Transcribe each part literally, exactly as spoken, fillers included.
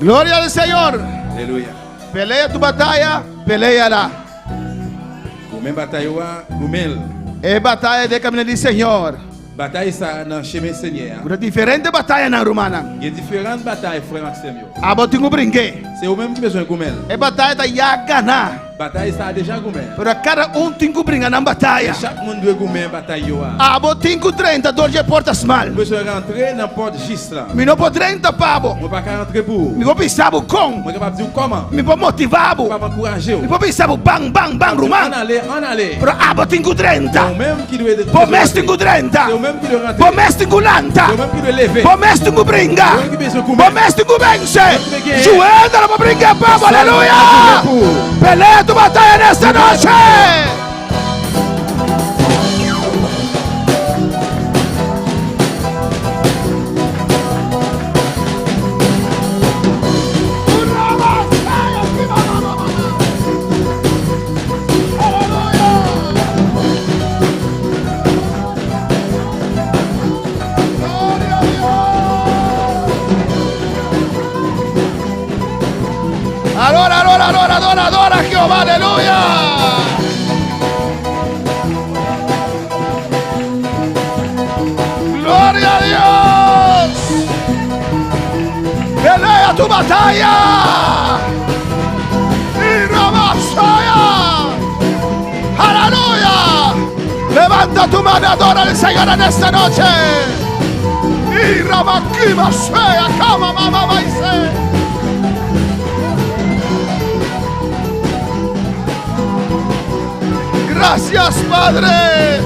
Gloria al Señor. Aleluya. Pelea tu batalla, peléala. Goumen batay ou a, goumen l. E batalla del camino del Señor. Batay sa nan chemen Senyè a. Kuna diferente batalla na hermana. Gen diferan batay, frè m ak sè m yo. Abo tin ku bringe. Se ou menm ki bezwen goumen l. E batalla ta ya gana. Batay sa a deja goumen. Pero kada un tin ku bringa nan batalla. Men chak moun dwe goumen batay yo a. Abo tin ku drenta donde portas mal. Ou bezwen rantre nan pòt jis la. Mi no po drenta pabo. Mwen pa ka rantre pou ou. Mi po pisa bu kon. Mwen kapab di w kòman. Mi po motiva bu. Mwen kapab ankouraje w. Mi po pisa bu bang, bang, bang, ruman. Ann ale, ann ale. Pero abo tin ku drenta. Ou menm ki dwe. Bo mes tin ku drenta. Se ou menm ki dwe rantre. Bo mes tin ku lanta. Se ou menm ki dwe leve. Bo mes tin ku bringa. Se ou menm ki bezwen goumen. Bo mes tin ku vence. Jwe nan la bringa pabo. Aleluya. Pelea tu batalla en esta noche. Adora, adora, adora, adora, adora a Jeová, aleluya. Gloria a Dios. Pelea tu batalla. Y rabasaya. Aleluya. Levanta tu mano, adora al Señor en esta noche. Y ramakima sea, kama mama maise. Gracias, Padre.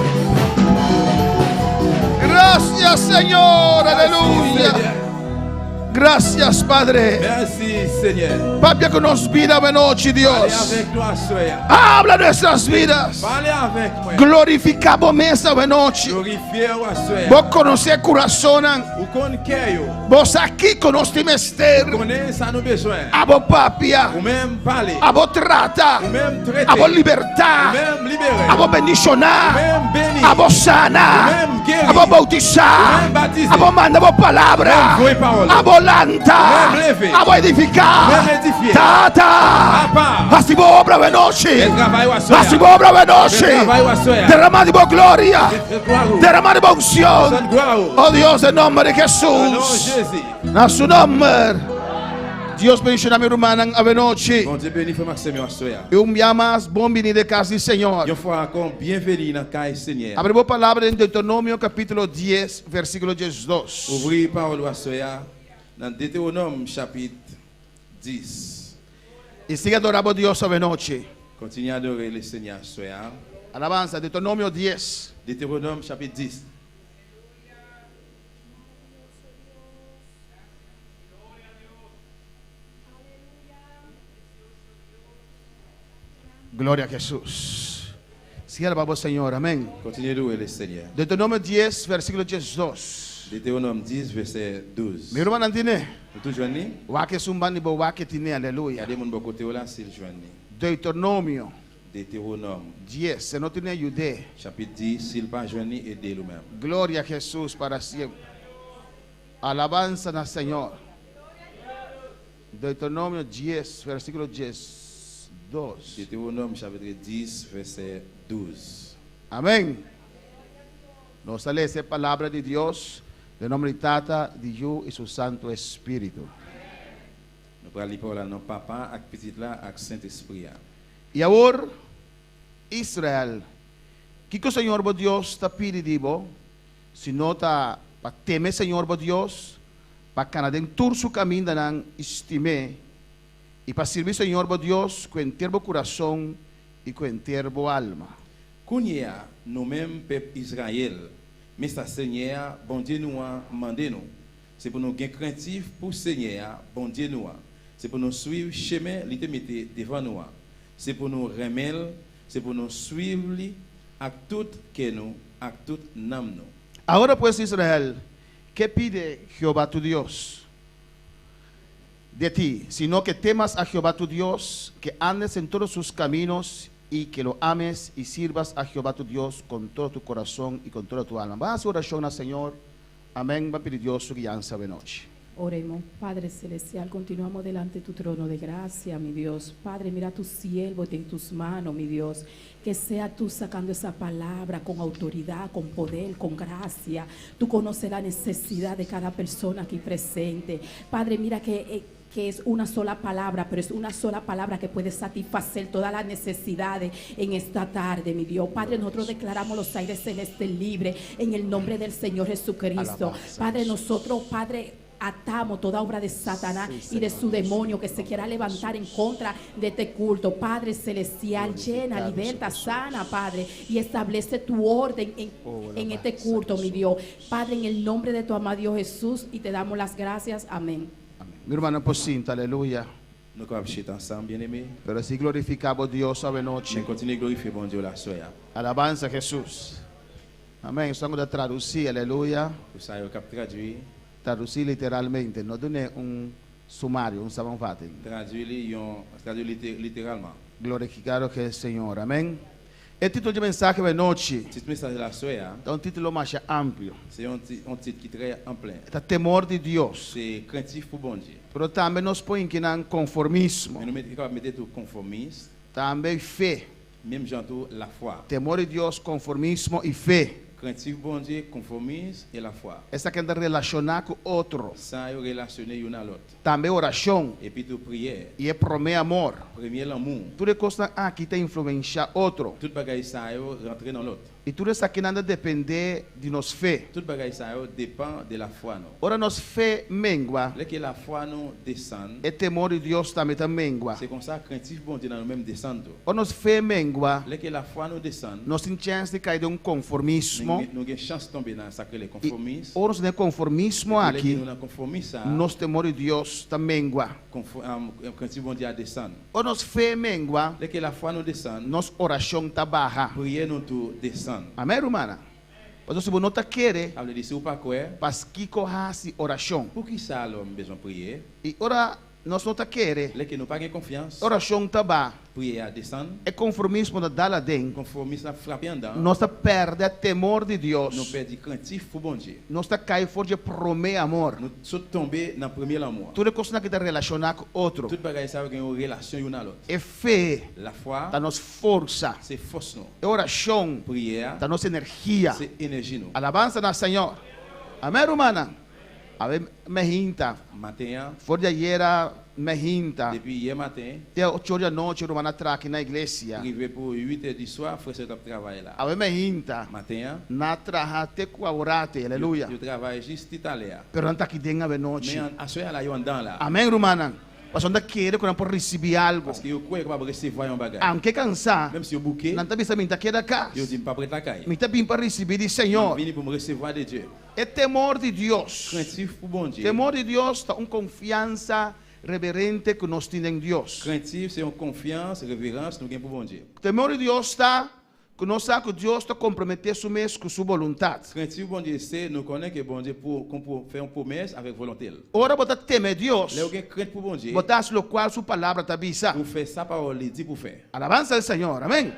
Gracias, Señor. Aleluya. Gracias, Padre. Mèsi, Senyè. Papia ku nos vida esta noche, Dios. Pale avèk nou aswè a. Habla nuestras vidas. Pale avèk mwen. Glorifica bo mes esta noche. Glorifye w aswè a. Bo konosi kurason. Ou konn kè yo. Bo sa ki konosi mes Ou konnen sa nou bezwen. Abo papia. Ou menm pale. Abo trata. Ou menm trete. Abo liberta. Ou menm libere. Abo bendisiona. Ou menm beni. Abo sana. Ou menm geri. Abo bautisa. Ou menm batize. Abo manda bo palabra. Ou menm voye pawòl. Abo lanta. Ou menm leve. Abo edifika. Ou menm edifye. Tata. Papa. Hasi bo obra esta noche. Fè travay w aswè a. Hasi bo obra esta noche. Fè travay w aswè a. Derrama de bo gloria. Fè glwa ou. Derrama de bo unción. Desann glwa ou. Oh Dios, en nombre de Jesús. Nan non Jezi. Na su nombre. Dios bendice a mi hermana esta noche. Bondye beni frè m ak sè m yo aswè a. E un día más, bon vini de casa del Señor. Yon fwa ankò, byenveni nan kay Senyè a. Abri bo palabra en Deuteronomio capítulo diez, versículo dieciocho. Ouvri pawòl ou aswè a nan Detewonòm chapit dis. Y sigue adorando a Dios esta noche. Kontinye adore Lesenyè aswè a. Alabanza, Deuteronomio diez. Detewonòm chapit dis. Gloria a Jesús. Sigue alabando al Señor. Amén. Kontinye louwe Lesenyè. Deuteronomio diez, versículo dieciocho. Detewonòm dis, vèsè douz. Mi hermana tiene. Ou tou jwenn li? Wake si un ban li bo wake tiene, aleluya. Gade moun bò kote w la si l jwenn li. Deuteronomio. Detewonòm. Diez, si no tiene, ayude. Chapit dis, si l pa jwenn li, ede l ou menm. Gloria a Jesús para siempre. Alabanza al Señor. Deuteronomio diez, versículo diez, dos. Detewonòm chapit dis, vèsè douz. Amén. Nos a leer esta palabra de Dios, en el nombre del Tata, del Hijo y su Santo Espíritu. Nou pral li pawòl la nan non Papa, ak Pitit la, ak Sentespri a. Y ahora, Israel, kiko Señor bo Dios ta pidi di bo, sino ta pa teme Señor bo Dios, pa kana den tur su kamindanan, estim'é, i pa sirvi Señor bo Dios ku enter bo kurason i ku enter bo alma. Kounye a, nou menm pèp Izrayèl, men sa Senyè a, Bondye nou an, mande nou, se pou nou gen krentif pou Senyè a, Bondye nou an, se pou nou suiv chemen li te mete devan nou an, se pou nou renmen l, se pou nou suiv li ak tout kè nou, ak tout nanm nou. Ahora pues, Israel, ¿qué pide Jehová tu Dios de ti, sino que temas a Jehová tu Dios, que andes en todos sus caminos y que lo ames y sirvas a Jehová tu Dios con todo tu corazón y con toda tu alma? Ban oración al Señor. Amén. Ban pidi Dios su guianza esta noche. Oremos. Padre Celestial, continuamos delante tu trono de gracia, mi Dios. Padre, mira a tu siervo en tus manos, mi Dios. Que sea tú sacando esa palabra con autoridad, con poder, con gracia. Tú conoces la necesidad de cada persona aquí presente. Padre, mira que, eh, que es una sola palabra, pero es una sola palabra que puede satisfacer todas las necesidades en esta tarde, mi Dios. Padre, nosotros declaramos los aires celestes libres en el nombre del Señor Jesucristo. Padre, nosotros, Padre, atamos toda obra de Satanás y de su demonio que se quiera levantar en contra de este culto. Padre celestial, llena, liberta, sana, Padre, y establece tu orden en, en este culto, mi Dios. Padre, en el nombre de tu amado Hijo Jesús, y te damos las gracias. Amén. Amén. Mi hermano, por cinta, aleluya. Nou kapab chita ansanm, byeneme. Pero si glorificamos Dios esta noche. Men kontinye glorifye Bondye w laswè a. Alabanza a Jesús. Amén. Estamos de traducir, aleluya. Pou sa yo k ap tradui. Traducir literalmente. No tiene un sumario, un samoufatin. Tradui li yon, tradui lite-, literalman. Glorificado que el Señor. Amén. El título de mensaje de noche. Tit mesaj laswè a. Está un título más amplio. Se yon ti-, yon tit ki trè anplen. Está temor de Dios. Se krentif pou Bondye. Pero también nos pone que nan conformismo. Men nou met, kapab mete tou konfòmis. También fe. Menm jan tou lafwa. Temor de Dios, conformismo y fe. Krentif Bondye, konfòmis e lafwa. Esa que está relacionado con otro. Sa yo relasyone youn a lòt. También oración. Epi tou priyè. Y el primer amor. Premye lanmou. Todas las cosas aquí te influencia otro. Tout bagay sa yo rantre nan lòt. Y todo eso aquí nada depende de nos fe. Tout bagay sa yo depann de lafwa nou. Ora nos fe mengua, Lè ke lafwa nou desann, el temor de Dios también ta mengua. Se konsa krentif Bondye nan nou menm desann tou. Ora nos fe mengua, Lè ke lafwa nou desann, nos tin chance de caer de un conformismo. Nou gen, nou gen chans tonbe nan sa k rele konfòmis. Ora nos de conformismo Epi lè ke aquí, nou nan konfòmis sa, nos temor de Dios ta mengua. Konfò-, am, krentif Bondye a desann. Ora nos fe mengua, Lè ke lafwa nou desann, nos oración ta baja. Priyè nou tou desann. Amén, hermana. Paske si bo no ta kere, Sa vle di, si w pa kwè, pas kiko hasi oración. Poukisa alò m bezwen priye? Y ora nos no ta kere, Lè ke nou pa gen konfyans, oración ta ba. Priyè a desann. E konformismo ta dal aden. Konfòmis la frape anndan. Nos ta perde temor de Dios. Nou pèdi krentif pou Bondye. Nos ta caer for de primer amor. Nou sot tonbe nan premye lanmou an. Todo cosa que está relacionado con otro. Tout bagay sa yo gen yon relasyon youn a lòt. E fe Lafwa ta nos forsa. Se fòs nou. E oración Priyè a ta nos energía. Se enèji nou. Alabanza al Señor. Amén, hermana. Ave me hinta. Maten an, For de ayer a me hinta. Depi yè maten, Te ocho de la noche, hermana, traki na iglesia. Rive pou uit è di swa, frè sè t ap travay la. Ave me hinta. Maten an, Na traha te kua orate, aleluya. Yo travay jis ti talè a. Pero nan taki den ave noche. Men an, aswè a la yo anndan la. Amén, hermana. Paske nan taki de konan por risibi algo. Paske yo kwè yo kapab resevwa yon bagay. Aunque cansa, Menm si yo bouke, nan tabi sa minta keda kas. Yo di, "M p ap ret lakay. Minta bin por risibi di M ap Señor." Vini pou m resevwa de Dye. E temor de Dios. Krentif pou Bondye. Temor de Dios ta un confianza reverente que nos tiene en Dios. Krentif se yon konfyans, reverans nou gen pou Bondye. Temor de Dios ta que nos sa que Dios ta compromete su mes con su voluntad. Krentif Bondye se nou konnen ke Bondye pou, pou fè yon pwomès avèk volonte l. Ora bo ta teme Dios, Lè w gen krent pou Bondye, bo ta hasi lo cual su palabra ta bisa. Ou fè sa pawòl li di pou fè. Alabanza al Señor. Amén.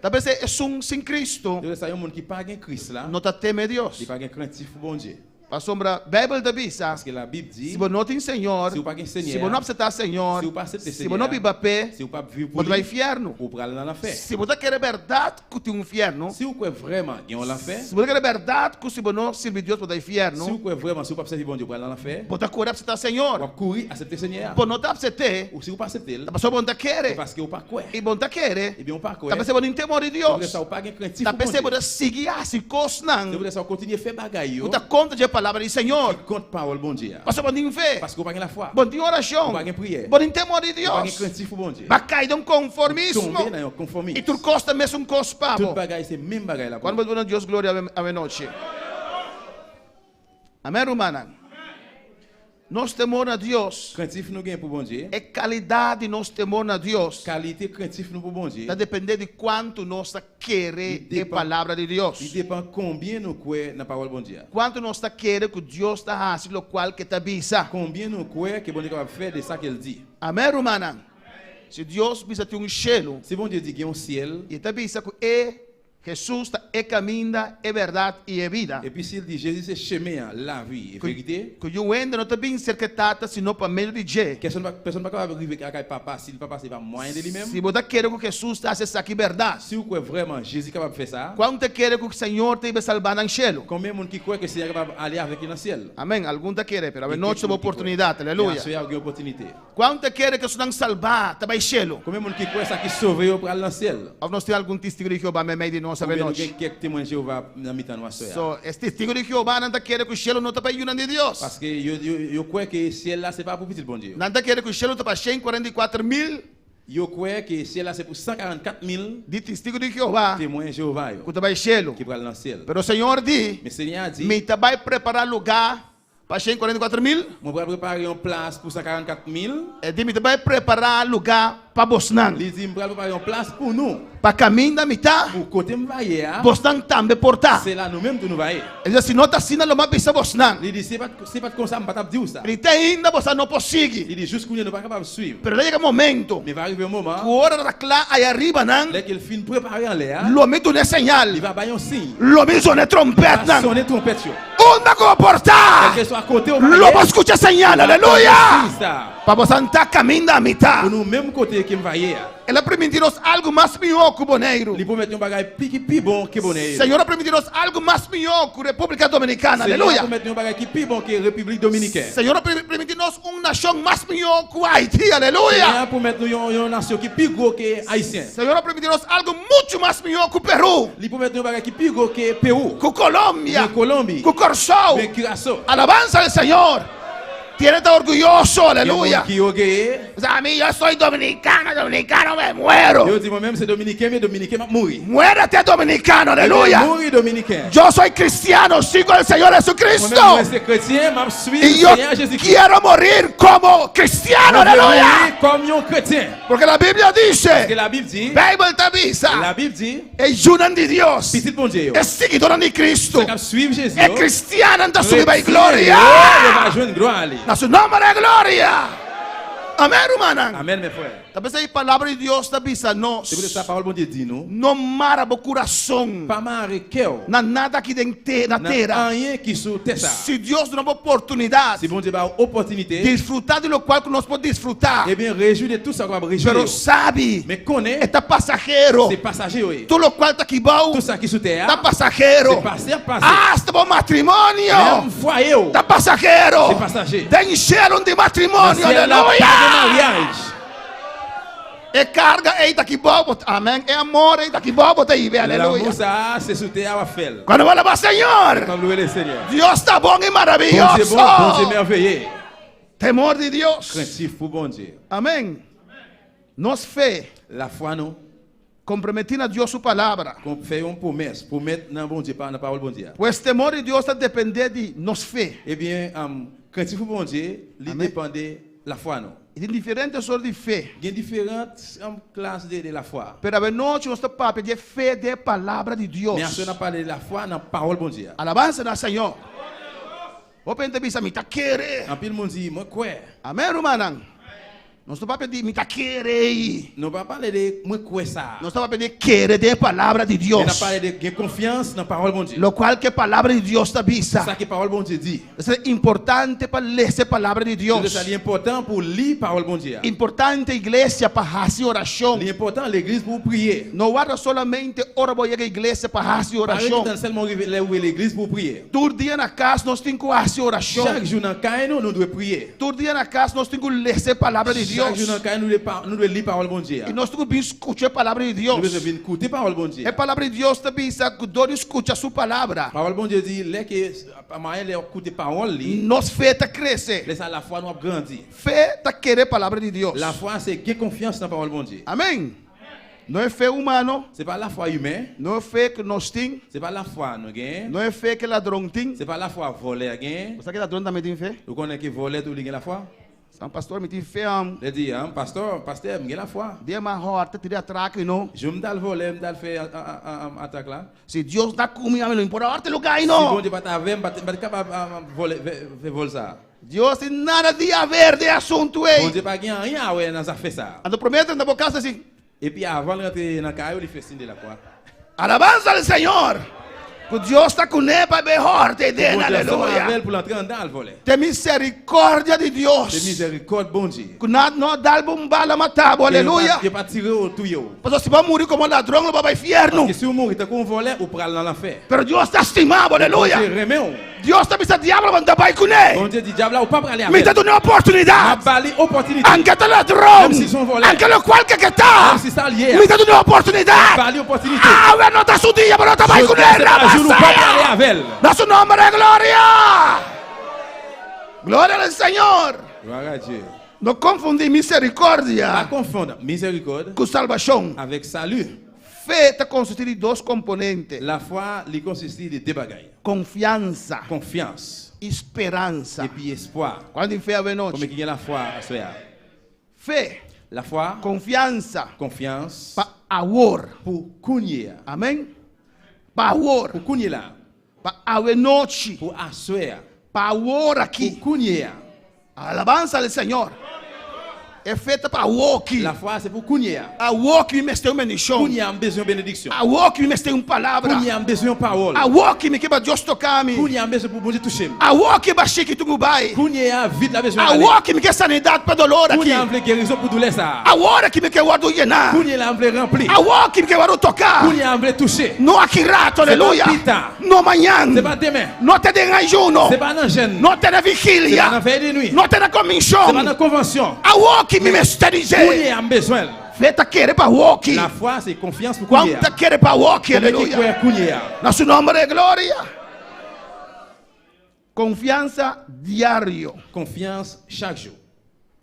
Ta pese es un sin Cristo. Se sa yon moun ki pa gen Kris la, No ta teme Dios. Li pa gen krentif pou Bondye. Pasobra Bible ta bisa, Paske Labib di, si bo no tin Señor, si w pa gen Senyè si bo no a, aksepta Señor, si w pa aksepte si bo no Senyè a, viv pa pe, si w p ap viv pou bo ta li, infierno. Ou pral nan lanfè. Si bo ta kere berdad ku tin infierno, Si w kwè vrèman gen yon lanfè, si bo ta kere berdad ku si bo no sirbi Dios bo ta infierno, si w kwè vrèman si w p ap sèvi Bondye ou pral nan lanfè, bo ta kore aksepta Señor. W ap kouri aksepte Senyè a. Bo no ta aksepte, Ou si w pa aksepte l, ta pasobra bo no ta kere. Se paske w pa kwè. E bo no ta kere. Ebyen ou pa kwè. Ta pese bo no tin temor de Dios. Se pou sa ou pa gen krentif pou Bondye. Ta pese bo ta sigi a si kos nan. Se pou sa ou kontinye fè bagay yo. Ou ta kontra de palabra di Señor. Ki kont pawòl Bondye a. Paske bo no tin fe. Paske ou pa gen lafwa. Bo no tin oración. Ou pa gen priyè. Bo no tin temor de Dios. Ou pa gen krentif pou Bondye. Ba caer de un conformismo. Ou tonbe nan yon konfòmis. Y todo cosa ta mesun kos pa bo. Tout bagay se menm bagay la pou ou. Cuando bueno Dios gloria ave, ave noche. Amén, hermana. Nos temor a Dios. Krentif nou gen pou Bondye. E kalidad de nos temor a Dios. Kalite krentif nou pou Bondye. Ta depende de cuánto nos ta kere Li e depan, palabra de Dios. Li depan konbyen nou kwè nan pawòl Bondye a. Cuánto nos ta kere ku Dios ta hasi lo cual ke ta bisa. Konbyen nou kwè ke Bondye kapab fè de sa ke l di. Amén, hermana. Si Dios bisa tin un cielo, Si Bondye di gen yon syèl, y ta bisa ku e Jesús ta e caminda, e verdad y e vida. Epi si l di Jezi se chemen an, lavi e verite, que yo hende no te bin cerca Tata sino pa medio de Dje. Pèsonn pa, pèsonn pa kapab rive lakay Papa si l pa pase pa mwayen de li menm. Si bo ta kere ku Jesús ta hasi esaki berdad. Si w kwè vrèman Jezi kapab fè sa, Quanto kere ku Señor te iba salba nan shelu? Konbyen moun ki kwè ke Senyè kapab ale avèk li nan syèl? Amén. Algun ta kere, pero avè nochi bo oportunidad. Aleluya. Aswè a, ou gen opòtinite. Quanto kere ke su nan salba ta bai shelu? Konbyen moun ki kwè sa ki sove yo pral nan syèl? Of nos tin algun testigo de Jehová me mei de nos avè nochi? Konbyen nou gen kèk temwen Jewova nan mitan nou aswè a? So, es testigo de Jehová nan ta kere ku shelu no ta bai yunan de Dios. Paske yo, yo, yo kwè ke syèl la se pa pou pitit Bondye yo. Nan ta kere ku shelu ta pa cento e quarenta e quatro mil Yo kwè ke syèl la se pou san karannkat mil di testigo de Jehová temwen Jewova yo ku ta bai shelu. Ki pral nan syèl. Pero Señor di, Men Senyè a di, mi ta bai prepara lugar pa cento e quarenta e quatro mil. Mwen pral prepare yon plas pou san karannkat mil. E di, mi ta bai prepara lugar pa bosnan. Li di, m pral prepare yon plas pou nou. Pa kaminda mi ta. Pou kote m va ye a. Bosnan tambe por ta. Se la nou menm tou nou va ye. E di, si no ta asina lo ma bisa bosnan. Li di, se pa t, se pa t konsa, m pa t ap di w sa. Li te inda bosnan no por sigi. Li di, jis kounye nou pa kapab swiv. Pero llega momento. Men va rive yon moman. Ku ora ta kla aya riba nan. Lè ke l fin prepare anlè a. Lo mi duna señal. Li va bay yon siy. Lo mi sona trompet nan. Li va sonnen twonpèt yo. Unda ku por ta. Kèlkeswa kote ou va ye. Lo por skucha señal. Aleluya. Siy sa. Pa bosnan ta kaminda mi ta. Pou nou menm kote ke m va ye a. El a prometido nos algo mas mihor ku Boneiru. Li pwomèt yon bagay pi, ki pi bon ke Boneiru. Señor a prometido nos algo mas mihor ku República Dominicana. Aleluya. Senyè a pwomèt yon bagay ki pi bon ke Repiblik Dominikèn. Señor a pre- prometido nos un nación más mejor que Haití. Aleluya. Senyè a pwomèt nou yon, yon nasyon ki pi gwo ke Ayisyen. Señor a prometido nos algo mucho más mejor que Perú, Li pwomèt nou yon bagay ki pi gwo ke Pewou. Que Colombia, Oubyen Kolonbi. Que Kòrsou. Oubyen Kiraso. Alabanza al Señor. Tiene que estar orgulloso. Gen moun Aleluya. Ki ogeye. Zami, yo soy dominicano, dominicano me muero. Yo di, mwen menm se dominiken, men dominiken m ap mouri. Muérete dominicano, aleluya. Mouri dominiken. Yo soy cristiano, sigo al Señor Jesucristo. Mwen menm, mwen se kretyen, m ap swiv Senyè Jezikri. Y yo quiero morir como cristiano, aleluya. Mwen vle mouri kòm yon kretyen. Porque la Biblia dice, Paske Labib di, Bible te bisa, Labib di, e yunan di Dios, pitit Bondye yo, e siguidónan di Kristo, sa k ap swiv Jezi yo, e kristianan ta subi bay gloria. Yo va jwenn glwa li. Na su nombre de gloria. Amén, hermana. Amèn, mes frères. Talvez a palavra de Dios ta bisa nos. Se poutèt sa pawòl Bondye di nou. No mara bo kurason. Pa mare kè w. Na nada ki den te, na tera. Nan anyen ki sou tè sa. Si Dios duna bo oportunidad. Si Bondye ba w opòtinite. Disfrutar de lo cual que nos por disfrutar. Ebyen, rejwi de tout sa w kapab rejwi yo. Pero sabi. Men konnen. Está pasajero. Se pasaje yo ye. Tout lo cual ta ki ba w. Tout sa ki sou tè a. Ta pasajero. Se pase, ap pase. Hasta bo matrimonio. Menm fwaye w. Ta pasajero. Se pasaje. Den cielo un di matrimonio. Nan syèl la, aleluya. Pa gen maryaj. E karga eita ki bobo, amén. E amor eita ki bobo te ibe, aleluya. Lanmou sa a, se sou tè a w ap fè l. Cuando alaba al Señor. Kòm lwe le Senyè. Dios está bon y maravilloso. Bondye bon, Bondye mèveye. Temor de Dios. Krentif pou Bondye. Amén. Nos fe. Lafwa nou. Komprometi na Dios su palabra. Kon fè yon pwomès, pwomèt nan Bondye, pa, nan pawòl Bondye a. Pues temor de Dios ta depende di nos fe. Ebyen, um, krentif pou Bondye, li depann de lafwa nou. E tem diferentes sorte de fe. Gen diferan, um, klas de, de lafwa. Pero avè nochi nos ta papia de fe de palabra de Dios. Men aswè n ap pale de lafwa nan pawòl Bondye a. Alabansa na Señor. Open te bisa mi ta kere. Anpil moun di, mwen kwè. Amén, hermana. Nos ta papia de mi ta kere. Nou pa pale de mwen kwè sa. Nos ta papia de kere de palabra de Dios. Men n ap pale de gen konfyans nan pawòl Bondye. Lo cual que palabra de Dios ta bisa. Sa ke pawòl Bondye di. Es importante pa lese palabra de Dios. Se sa li enpòtan pou li pawòl Bondye a. Importante iglesia pa hasi orashon. Li enpòtan legliz pou w priye. No warda solamente ora bo yega iglesia pa hasi orashon. Pa ret sèlman rive lè ou rive legliz pou w priye. Tur dia na kas nos tin ku hasi orashon. Chak jou nan kay nou, nou dwe priye. Tur dia na kas nos tin ku lese palabra de Dios. Chak jou nan kay nou dwe pa, nou dwe li pawòl Bondye a. E nos tin ku bin skucha palabra de Dios. Nou bezwen vin koute pawòl Bondye a. E palabra de Dios ta bisa ku dor de skucha su palabra. Pawòl Bondye di, lè ke, pa mwayen lè w koute pawòl li. Nos fe ta krese. Lè sa lafwa nou ap grandi. Fe ta kere palabra de Dios. Lafwa se gen konfyans nan pawòl Bondye. Amén. No es fe humano. Se pa lafwa imen. No es fe que nos tin. Se pa lafwa nou genyen. No es fe que ladron tin. Se pa lafwa vòlè a genyen. Bo sa ke ladron tanbyen tin fe? Ou konnen ke vòlè tou li gen lafwa? San pastor mi tin fe, um. Lè di, um, pastor, pastè, m gen lafwa. Dia ma horta tira atraki no. Jou m t al vòlè, m t al fè a, a, a, a, atak la. Si Dios na ku mi, amén, no importa horta lo gai no. Si Bondye pa t avè m, m pa t, m pa t kapab, um, vòlè, fè, fè vòl sa. Dios sin nada de haver de asuntu ei. Bondye pa gen anyen a wè nan zafè sa. Anto promete nan bo kasa si. Epi avan l rantre nan kay ou, li fè siy de lakwa. Alabanza al Señor. Ku Dios ta ku ne pa be horte den, aleluya. Te miserikòdya di Dios. Ku na no dal bumba la matabo, aleluya. Paske si pa mouri kòm ladrong, ou pa bay fyèno. Pero Dios ta stima, aleluya. Dios ta bisa dyab la, mwen ta bay ku ne. Bondye di dyab la, ou pa prale avè l. Mi ta done oportunidad. M ap ba li opòtinite. Anke te ladrong. Menm si se yon vòlè. Anke lo kwal ke ke ta. Menm si sa l ye a. Mi ta done oportunidad. M ap ba li opòtinite. Awe, no ta su dia, pero ta bay ku ne. Jodi a, se pa jou l, ou pa prale avè l. Da su nombre gloria. Gloria al Señor. Gloire à Dieu. No konfundi miserikòdya. Pa konfonn mizèrikòd ku salvacion. Avèk sali. Fe ta konstitui di dos komponente. Lafwa, li konstitui de de bagay. Konfyansa. Konfyans. Esperansa. Epi espwa. Kwan di fe avè nou? Konbyen ki gen lafwa aswè a? Fe. Lafwa. Konfyansa. Konfyans. Pa awor. Pou kounye a. Amen. Pa awor. Pou kounye la. Pa awe nochi. Pou aswè a. Pa awor aki. Pou kounye a. Alabanza al Señor. E fe ta pa awoki. Lafwa se pou kounye a. Awoki mi meste un bendición. Kounye a m bezwen yon benediksyon. Awoki mi meste un palabra. Kounye a m bezwen yon pawòl. Awoki mi ke pa Dios toka mi. Kounye a m bezwen pou Bondye touche m. Awoki ba shiki tungu bai. Kounye a vid la bezwen ale. Awoki mi ke sanidad pa dolor aki. Kounye a m vle gerizon pou doulè sa a. Awoki mi ke wadu yena. Kounye a m vle ranpli. Awoki mi ke wadu toka. Kounye a m vle touche. No akirato, aleluya. Se pa pita. No mañana. Se pa demen. No te den ayuno. Se pa nan jèn. No te nan vigilia. Se pa nan vèy de nwi. No te nan konminsyon. Se pa nan konvansyon. Awoki mi meste dize. Kounye a m bezwen l. Fe ta kere pa awoki. Lafwa se konfyans pou kounye a. Kwan ta kere pa awoki, aleluya. Konbyen ki kwè kounye a? Na su nombre gloria. Konfyansa diario. Konfyans chak jou.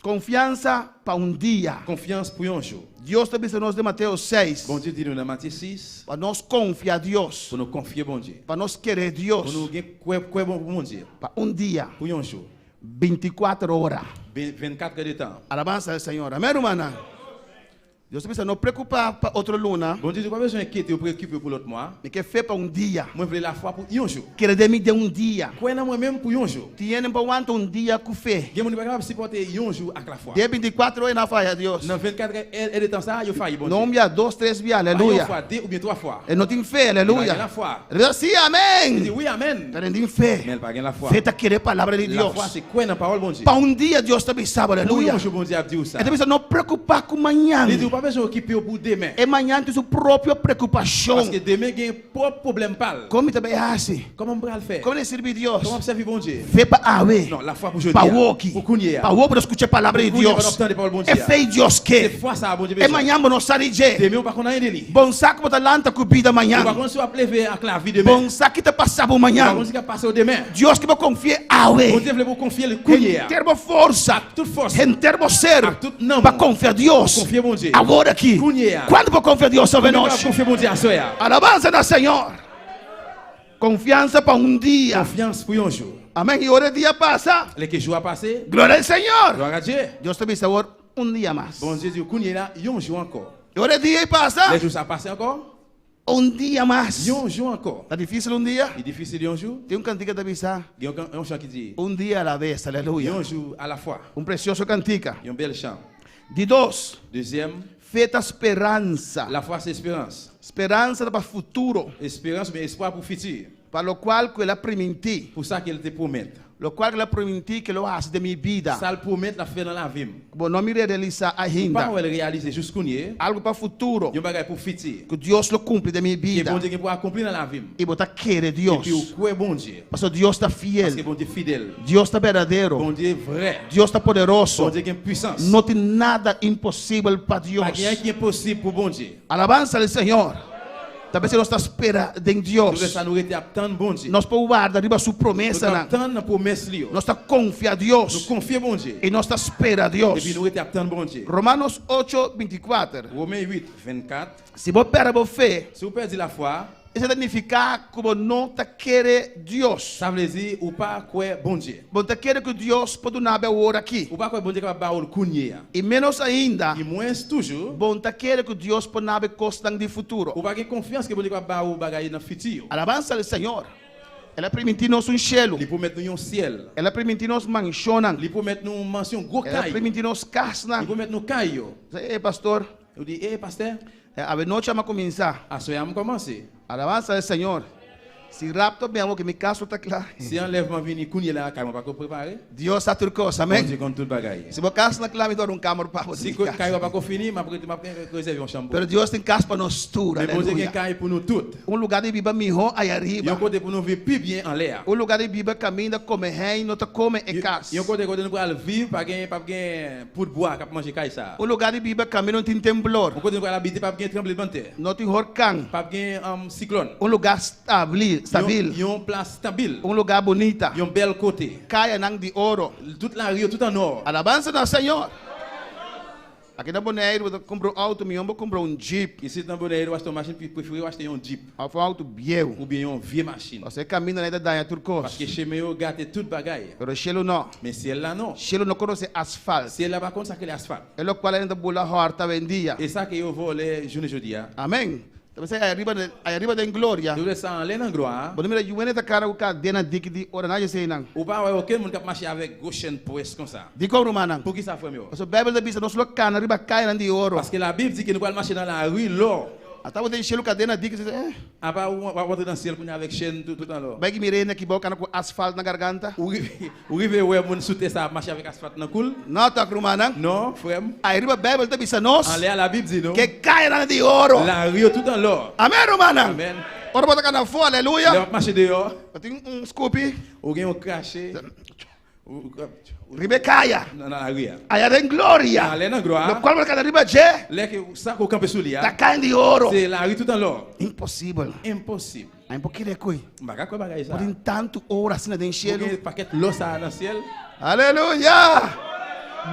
Konfyansa pa un dia. Konfyans pou yon jou. Dios te bisa nos de Mateo seis. Bondye di nou nan Matye sis. Pa nos konfya Dios. Pou nou konfye Bondye. Pa nos kere Dios. Pou nou gen kwè, kwè bon pou Bondye. Pa un dia. Pou yon jou. Veinticuatro hora. Ven-, vennkat èdtan. Alabanza al Señor. Amen, hermana. Dios te bisa no preocupa pa otro luna. Bondye di, ou pa bezwen enkyete w, preokipe w pou lòt mwa. Mi ke fe pa un dia. Mwen vle lafwa pou yon jou. Kere de mi de un dia. Kwè nan mwen menm pou yon jou. Tiene pa aguanta un dia ku fe. Gen moun ki pa kapab sipòte yon jou ak lafwa. Dia veinticuatro e na faya Dios. Nan vennkat èdtan sa a, yo fayi Bondye. No un dia, dos, tres dia, aleluya. Pa yon fwa, de oubyen twa fwa. E no tin fe, aleluya. Li pa gen lafwa. Li di, amèn. Li di, wi, amèn. Pero no tin fe. Men li pa gen lafwa. Fe ta kere palabra de Dios. Lafwa se kwè nan pawòl Bondye. Pa un dia Dios te bisa, aleluya. Pou yon jou Bondye ap di w sa. E te bisa no preocupa ku mañana. Li di, ou pa bezwen okipe w pou demen. E mañana tiene su propia preocupación. Paske demen gen pwòp pwoblèm pa l. Como te voy a hacer? Kòman m pral fè? Como le sirvi Dios? Kòman m sèvi Bondye? Fe pa awe. Non, lafwa pou jodi a. Pa awoki. Pou kounye a. Pa awoki pa nos escucha palabra de Dios. Pou kounye a pa n ap tande pawòl Bondye a. E fe Dios ke. Se fwa sa a Bondye bezwen. E mañana bo no sabe de. Demen ou pa konn anyen de li. Bon sa ke bo ta lanta ku vida mañana. Ou pa konn si w ap leve ak lavi demen. Bon sa ki ta pasa pou mañana. Ou pa konn si k ap pase w demen. Dios ke bo konfye awe. Bondye vle pou w konfye li kounye a. Entera bo forsa. Ak tout fòs. Entera bo ser. Ak tout nanm ou. Pa konfya Dios. Konfye Bondye. Agora ki. Kounye a. Kwanto bo konfya Dios avè nos? Konbyen k ap konfye Bondye aswè a? Alabanza al Señor. Konfyansa pa un dia. Konfyans pou yon jou. Amèn. E ora dia pasa. Lè ke jou a pase. Gloria al Señor. Glwa a Dye. Dios te bisa agora un dia mas. Bondye di w kounye a la, yon jou ankò. E ora dia pasa. Lè jou sa pase ankò. Un dia mas. Yon jou ankò. Ta difisil un dia. Li difisil yon jou. Tiene un kantika ta bisa. Gen yon kan-, yon chan ki di. Un dia a la vez, aleluya. Yon jou a la fwa. Un precioso kantika. Yon bèl chan. Di dos. Dezyèm. Fe ta esperansa. Lafwa se esperans. Esperansa ta pa futuro. Esperans oubyen espwa pou fiti. Pa lo kual ke el a primintí. Pou sa ke l te pwomèt. Lo kual ke el a primintí ke lo hace de mi vida. Sa l pwomèt l ap fè nan lavi m. Bo no mira de li sa ainda. Ou pa wè l reyalize jis kounye. Algo pa futuro. Yon bagay pou fiti. Ke Dios lo cumple de mi vida. Ke Bondye gen pou akonpli nan lavi m. E bo ta kere Dios. Epi ou kwè Bondye. Paske Dios ta fiel. Paske Bondye fidèl. Dios ta verdadero. Bondye vrè. Dios ta poderoso. Bondye gen pwisans. No tin nada imposible pa Dios. Pa gen anyen ki enposib pou Bondye. Alabanza al Señor. Tal vez si nos ta espera den Dios. Toulè sa nou rete ap tann Bondye. Nos por guarda riba su promesa. Nou t ap tann nan pwomès li yo. Nos ta konfia Dios. Nou konfye Bondye. E nos ta espera Dios. Epi nou rete ap tann Bondye. Romanos ocho veinticuatro. Women uit vennkat. Si bo pèdi bo fe. Si w pèdi lafwa. Eso ta nifica ku bo no ta kere Dios. Sa vle di ou pa kwè Bondye. Bo ta kere ku Dios por duna bo agora ki. Ou pa kwè Bondye kapab ba ou l kounye a. E menos ainda. E mwens toujou. Bo ta kere ku Dios por duna bo kosnan di futuro. Ou pa gen konfyans ke Bondye kapab ba ou bagay nan fiti yo. Alabanza al Señor. El a primintí nos un cielo. Li pwomèt nou yon syèl. El a primintí nos mansionan. Li pwomèt nou mansyon gwo kay. El a primintí nos kasnan. Li pwomèt nou kay yo. Eh, pastor. Ou di, eh, pastè. Eh, ave noche vamos a comenzar. Aswè a m kòmanse. Alabanza al Señor. Si rapto me amo que mi casa está clara. Si anlèvman vini kounye la, kay mwen pako prepare. Dios está tur cosa, amén. Bondye konn tout bagay. Si bo casa no está clara, mi doy un cámara para bo. Si kay ou pako fini, m ap rete, m ap rezève yon chanm pou ou. Pero Dios tiene casa para nosotros. Men Bondye gen kay pou nou tout. Un lugar de vida mejor allá arriba. Yon kote pou nou viv pi byen anlè a. Un lugar de vida caminda, come reino, te come en casa. Yon kote kote nou pral viv, pa gen, p ap gen poud bwa k ap manje kay sa a. Un lugar de vida caminda, no tiene temblor. Yon kote nou pral abite, p ap gen tranblemanntè. No tiene huracán. P ap gen, um, siklòn. Un lugar stabil, stabil. Yon, yon plas stabil. Un lugar bonita. Yon bèl kote. Calle nan de oro. Tout lari yo tout an nò. Alabanza al Señor. Aqui na Boneiru, eu comprei um auto, meu, eu comprei um Jeep. Isit nan Boneiru, w achte yon machin, pi prefere w achte yon Jeep. Ou fè yon auto viejo. Oubyen yon vye machin. Paske caminho ainda daña tudo coisa. Paske chemen yo gate tout bagay. Pero cielo não. Men syèl la non. Cielo não conhece asfalto. Syèl la pa konn sa k rele asfalt. É lo qual ainda bola horta vendia. E sa ke yo vòlè jounen jodi a. Amén. Entonces, allá arriba, de- allá arriba de en gloria. Nou wè sa anlè nan glwa a. Bo no mira, yo vende esta cara con cadena de, de oro, nadie se nan. Ou pa wè okenn moun k ap mache avèk gwo chèn pwès konsa. Di konprann, manan. Poukisa, frè m yo? Paske Bíblia diz, nós lo cana arriba caia de ouro. Paske Labib di ke nou pral mache nan lari lò. Até você encher o cadeira de, eh. Apa w w ap rantre nan syèl kounye a avèk chèn tout, tout an lò. Vai que mirei aqui, boca com asfalto na garganta. Ou rive, ou rive wè moun sou tè sa ap mache avèk asfalt nan kou l? Não, tá, irmã, não? Non, frè m. Aí, riba Bíblia, tá bisa nós. Anlè a Labib di nou. Que caia de ouro. Lari yo tout an lò. Amén, irmã, não? Amèn. Ora bota cá na fora, aleluia. Lè w ap mache deyò. Tem um scoop. Ou gen yon krache. Ou, ou, ou, Ribecaia. Nan, nan lari a. Allá en gloria. Alè nan glwa. Lo cual marca arriba je. Lè ke sa ke w kanpe sou li a. Está caen de oro. Se lari tout an lò. Impossível. Enposib. Ay, pou ki lè kwe? M pa ka kwè bagay sa. Por enquanto ora assim na den cielo. Ou gen pakèt lò sa a nan syèl. Aleluya!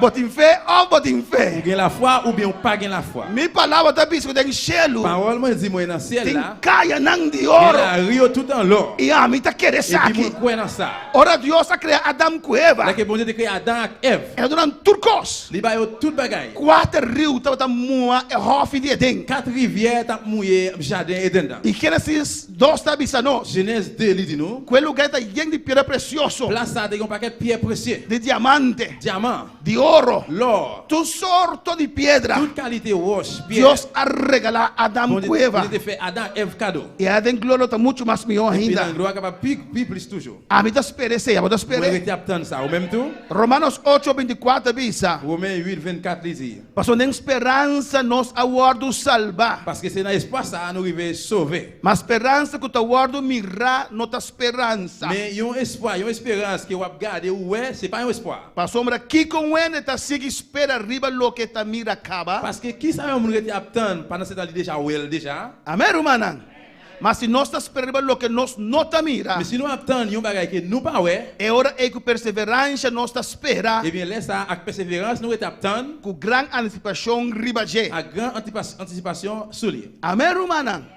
Botin fe, o botin fe. Ou gen lafwa oubyen ou pa gen lafwa. Mi palavra tá bisco den cielo. Pawòl mwen di mwen nan syèl la. Tem caia nan de ouro. Gen lari yo tout an lò. E ami tá querer sa aqui. Epi mwen kwè nan sa. Ora Dios a criar Adam com Eva. Lè ke Bondye te kreye Adan ak Èv. Ela durante tudo coisa. Li ba yo tout bagay. Quatro rios tava tá moa é hof de Eden. Kat rivyè t ap mouye jaden Edenn nan. E Génesis doze tá bisa nós. Jenèz de li di nou. Que lugar tá lleno de piedra precioso. Plas sa te gen yon pakèt pyè presye. De diamante. Dyaman. De ouro. Lò. Todo sorto de piedra. Tout kalite wòch, pyè. Dios a regalado Adam com Eva. Bondye te fè Adan ak Èv kado. E Eden glória tá muito mais melhor ainda. Epi nan glwa kapab pi, pi plis toujou. Ami tá espera esse, ami tá espera. Mwen rete ap tann sa, ou menm tou? Romanos oito vinte e quatro bisa. Women uit vennkat li di. Paso na esperansa nos a wordo salba. Paske se nan espwa sa a nou rive sove. Ma esperansa ku ta wordo mira no ta esperansa. Men yon espwa, yon esperans ke w ap gade ou wè, se pa yon espwa. Pasobra kiko un hende ta sigi spera riba loke ta mira kaba? Paske kisa yon moun rete ap tann pandan se tan li deja wè l deja? Amèn, rumanan. Mas si nos ta spera riba loke nos no ta mira. Men si nou ap tann yon bagay ke nou pa wè. E ora ei ku perseveransia nos ta spera. Ebyen, lè sa a, ak pèseverans, nou rete ap tann. Ku gran antisipashon riba dje. Ak gran antipas-, antisipasyon sou li. Amèn, rumanan.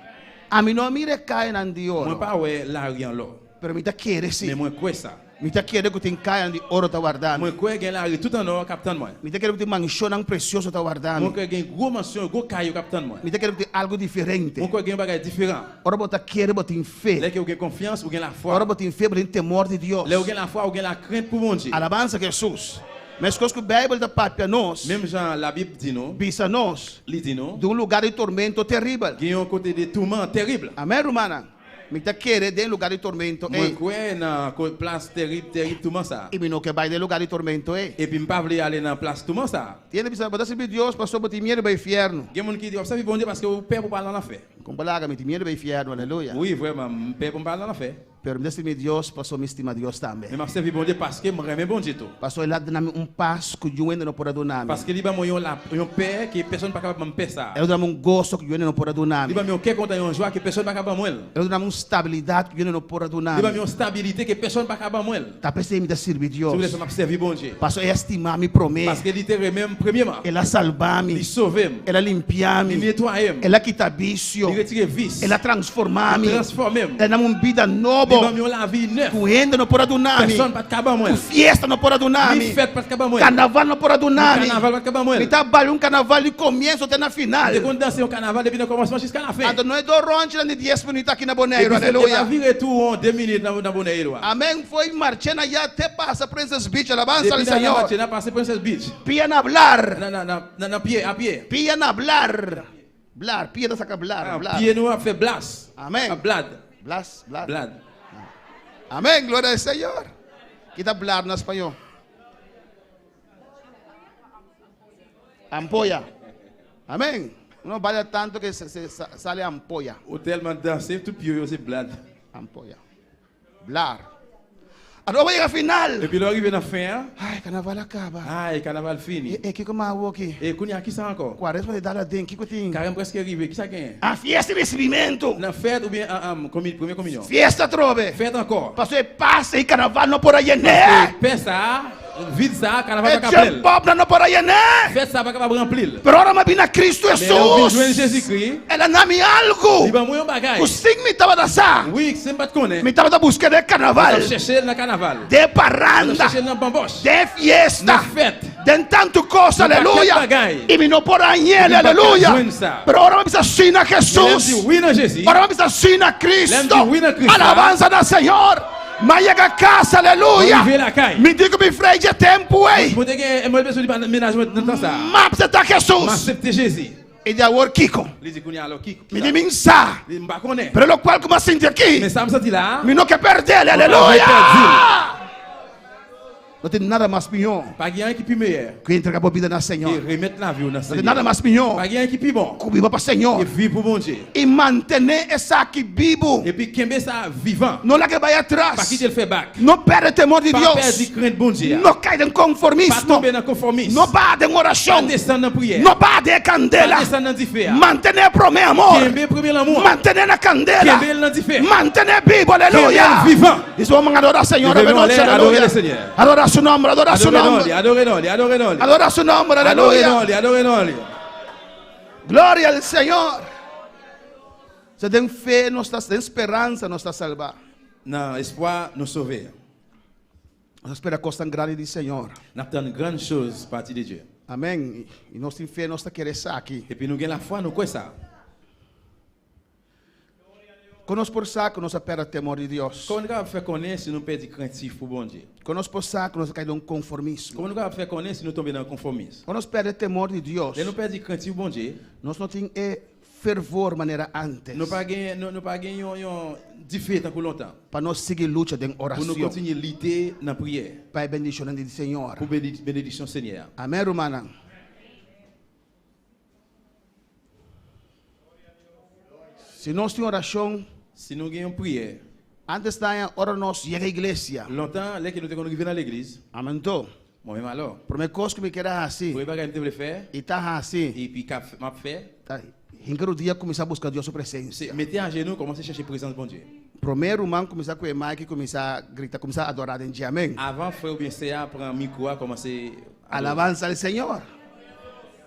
Ami no mira kainan di oro. Mwen pa wè lari an lò. Pero mi ta kere si. Men mwen kwè sa. Mi ta kere ku tin kainan di oro ta warda mi. Mwen kwè gen lari tout an ò k ap tann mwen. Mi ta kere ku tin manshonnan presioso ta warda mi. Mwen kwè gen gwo mansyon, gwo kay yo k ap tann mwen. Mi ta kere ku tin algu diferente. Mwen kwè gen yon bagay diferan. Ora bo ta kere, bo tin fe. Lè ke ou gen konfyans, ou gen lafwa. Ora bo tin fe, bo tin temor di Dios. Lè ou gen lafwa, ou gen lakrent pou Bondye. Alabansa Jesus. Mas kosa ku Bíblia ta papia nos. Menm jan Labib di nou. Bisa nos. Li di nou. De un lugar de tormento terrível. Gen yon kote de touman terib. Amèn, rumanan. Mi ta kere den lugar de tormento ei. Mwen kwè nan ko-, plas terib, terib touman sa a. I mi no ke bai den lugar de tormento ei. Epi m pa vle ale nan plas touman sa a. Tiene bisa, bo ta sirbi Dios paso bo tin miedo ba infierno. Gen moun ki di, w ap sèvi Bondye paske ou pè pou pa al nan lanfè. Kon palaga, mi tin miedo ba infierno, aleluya. Wi, vrèman, m pè pou m pa al nan lanfè. Pero mi ta sirbi Dios paso mi stima Dios tambe. Men m ap sèvi Bondye paske m renmen Bondye tou. Paso el a duna mi un paz ku un hende no por a duna mi. Paske li ban mwen yon la, yon pè ke pèsonn pa kapab ban m pè sa a. El a duna mi un goso ku un hende no por a duna mi. Li ban m yon kè kontan, yon jwa ke pèsonn pa ka ban mwen l. El a duna mi un stabilidad ku un hende no por a duna mi. Li ban m yon stabilite ke pèsonn pa ka ban mwen l. Ta pese mi ta sirbi Dios. Se pou sa m ap sèvi Bondye. Paso el a stima mi promé. Paske li te renmen m premyeman. El a salba mi. Li sove m. El a limpia mi. Li netwaye m. El a kita bisio. Li retire vis. El a transforma mi. Li transfòme m. El a duna mi un bida nobo. Li ban m yon lavi nèf. Ku hende no por a duna mi. Pèsonn pa t ka ban mwen. Ku fiesta no por a duna mi. Ni fèt pa t ka ban mwen. Kanaval no por a duna mi. Ni kanaval pa t ka ban mwen. Mi ta baila un kanaval di komienso te na final. M te konn danse yon kanaval depi nan kòmansman jiska lafen. Ando no e do ronchi nan di dies minit aki na Boneiru, aleluya. Epi se te pa vire tou won de minit nan, nan Boneiru a. Amèn. Foi marchena ya te pasa Princess Beach, alabansa al Señor. Depi nan, nan Marchena pase Princess Beach. Pia na hablar. Nan, nan, nan, nan, nan pye, a pye. Pia na hablar. Blad, pye nan sa k ap blad, ah, blad. Pye nou ap fè blas. Amèn. Ap blad. Blas, blad. Blad. Amèn, glwa al Senyè. Ki ta blad nan espanyòl? Ampolla. Amèn. Uno baila tanto que se, se sa- sale ampolla. Ou tèlman danse, tout pye yo se blad. Ampolla. Blad. Ato voy a final. Epi lè w rive nan fen an, ay, kanaval akaba. Ay, kanaval fini. E, e kiko mawo ki? E kounye a ki sa ankò? Kwaresma de dala den, kiko tin? Karèm prèske rive, ki sa genyen? A fiesta de recibimiento. Nan fèt oubyen an, an, komi- premye kominyon? Fiesta trobe. Fèt ankò. Paske pase i kanaval no por allá ne. Paske pè sa a, vid sa a, kanaval pa ka plen l. Pop nan no por allá ne. Fèt sa a pa kapab ranpli l. Pero ahora me vine a Cristo Jesús. Men lè w vin jwenn Jezikri, el a dado mi algo. Li ban mwen yon bagay. Ku sin mi estaba sa. Wi, si m pa t konnen. Mi estaba buscando el carnaval. Mwen t ap chèche l nan kanaval. De parranda. Mwen t ap chèche l nan banbòch. De fiesta. Nan fèt. Den tantu cosa, aleluya. Nan pakèt bagay. Y mi no por añel, aleluya. Mwen pa t jwenn sa. Pero ahora me dice sí a Jesús. Men lè m di wi nan Jezi. Ahora me dice sí a Cristo. Lè m di wi nan Kris la. Alabanza al Señor. Ma llega a casa, aleluya. Mwen rive lakay. Mi digo mi frei de tempo, eh. Mwen te gen, mwen bezwen di pa mennaj mwen nan tan sa. Ma acepta a Jesús. M aksepte Jezi. E di a wor kiko. Li di kounye a alò kiko. Mi di mi sa. Li di m pa konnen. Pero lo cual como sinti aquí. Men sa m santi la a. Mi no ke perde, aleluya. Mwen pa vle pèdi l. No tiene nada más mejor. Pa gen anyen ki pi meyè. Que entregar por vida al Señor. Ke remèt lavi w nan Senyè. No tiene nada más mejor. Pa gen anyen ki pi bon. Ku viva pa Señor. Ke viv pou Bondye. Y mantener esa ki vivo. Epi kenbe sa vivan. No lage bay atras. Pa kite l fè bak. No perde temor de Dios. Pa pèdi krent Bondye a. No caer en conformismo. Pa tonbe nan konfòmis. No baja en oración. Pa desann nan priyè. No baja de candela. Pa desann nan dife a. Mantener el primer amor. Kenbe premye lanmou an. Mantener la candela. Kenbe l nan dife. Mantener vivo, aleluya. Kenbe l vivan. Leve yon lè, adore le Senyè. Adora su nombre, adora su nombre. Adore non li, adore non li, adore non li. Adora su nombre, aleluya. Adore non li, adore non li. Gloria al Señor. Se den fe nos ta, den esperanza nos ta salva. Nan espwa nou sove. Nos espera cosas grandes del Señor. N ap tann grann choz pati de Dye. Amèn. E nos tin fe nos ta kere sa aki. Epi nou gen lafwa, nou kwè sa. Konos por sa que nos perde temor de Dios. Kòman nou kapab fè konnen si nou pèdi krentif pou Bondye? Konos por sa que nos cae en conformismo. Kòman nou kapab fè konnen si nou tonbe nan konfòmis? Konos perde temor de Dios. Lè nou pèdi krentif Bondye, nos no tin e fervor manera antes. Nou pa gen, nou, nou pa gen yon, yon dife tankou lontan. Pa nos sigui lucha den oración. Pou nou kontinye lite nan priyè. Pa e bendiciones del Señor. Pou beni-, benediksyon Senyè a. Amèn, hermana. Si nos tin oración, si nou gen yon priyè, antes ta en ora nos llega a iglesia. Lontan, lè ke nou te konn rive nan legliz. Amén to. Mwen menm alò. Premye kos ke mi keda hasi. Premye bagay m te vle fè. Y ta hasi. Epi k ap, m ap fè. Ta, hinka rudia kumisa buska Dios su presencia. Se mete ajenou, kòmanse chèche prezans Bondye. Premye ruman kumisa kwe mai ki kumisa grita, kumisa adora den Dye, amèn. Avan frè oubyen sè a pran mikwo a, kòmanse Alabanza al Señor.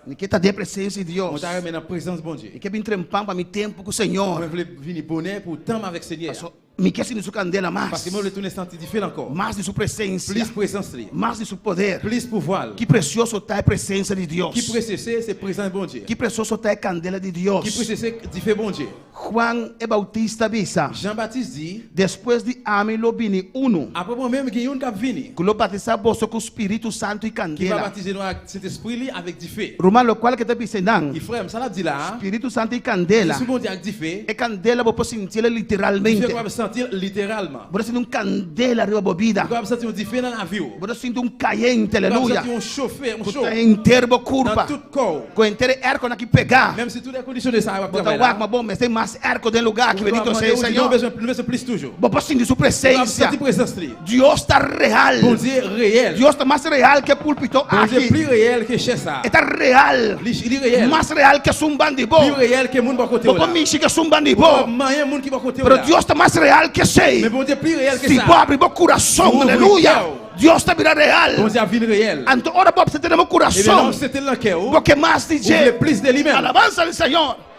Mi ke ta de presencia de Dios. Mwen ta renmen nan prezans Bondye. Mi ke bin trempan pa mi tempo ku Señor. Mwen vle vini bonè pou tan m avèk Senyè a. Paso mi ke sinti su candela mas. Paske mwen vle tounen santi dife l ankò. Mas de su presencia. Plis prezans li. Mas de su poder. Plis pouvwa l. Ki precioso ta e presencia de Dios. Ki presye se, se prezans Bondye. Ki precioso ta e candela de Dios. Ki presye se dife Bondye. Juan el Bautista bisa, Jan Batis di, después de ami lo bini uno, apre mwen menm, gen youn k ap vini, ku lo batisa boso ku Spiritu Santu y ki va candela. Batize nou ak Sentespri li avèk dife. Ruman, lo kual ke ta bisa nan, i frè m, sa l ap di la a, Spiritu Santu y candela. Espri Bondye ak dife. E candela bo por sinti el literalmente. Dife kapab santi l literalman. Bo ta sinti un candela riba bo bida. Ou kapab santi yon dife nan lavi w. Bo ta sinti un cayente, aleluya. Ou kapab santi yon chofe, yon cho. Ku ta enter bo kurpa. Nan tout kò w. Ku enter e aircon aki pega. Menm si tout èkondisyone sa yo ap travay la. Bo ta wè, mwen, bon, men se mas aircon den luga aki, bendito sea el Señor. Ou di, nou bezwen, nou bezwen plis toujou. Bo por sinti su presencia. Ou ap santi prezans li. Dios ta real. Bondye reyèl. Dios ta mas real ke pulpito aki. Bondye pli reyèl ke chè sa. E ta real. Li, li reyèl. Mas real ke sumbandibo. Pi reyèl ke moun bò kote w la. Bo por mishi ke sumbandibo. Ou p ap manyen moun ki bò kote w la. Pero Dios ta mas real ke sei. Men Bondye pli reyèl ke sa. Si bo abri bo kurason, aleluya. Si w ouvri kè w. Dios ta bira real. Bondye ap vin reyèl. Anto ora bo sete nan bo kurason. Ebyen, lè w sete l nan kè w, bo ke mas di Dye. Ou vle plis de li menm. Alabanza al Señor.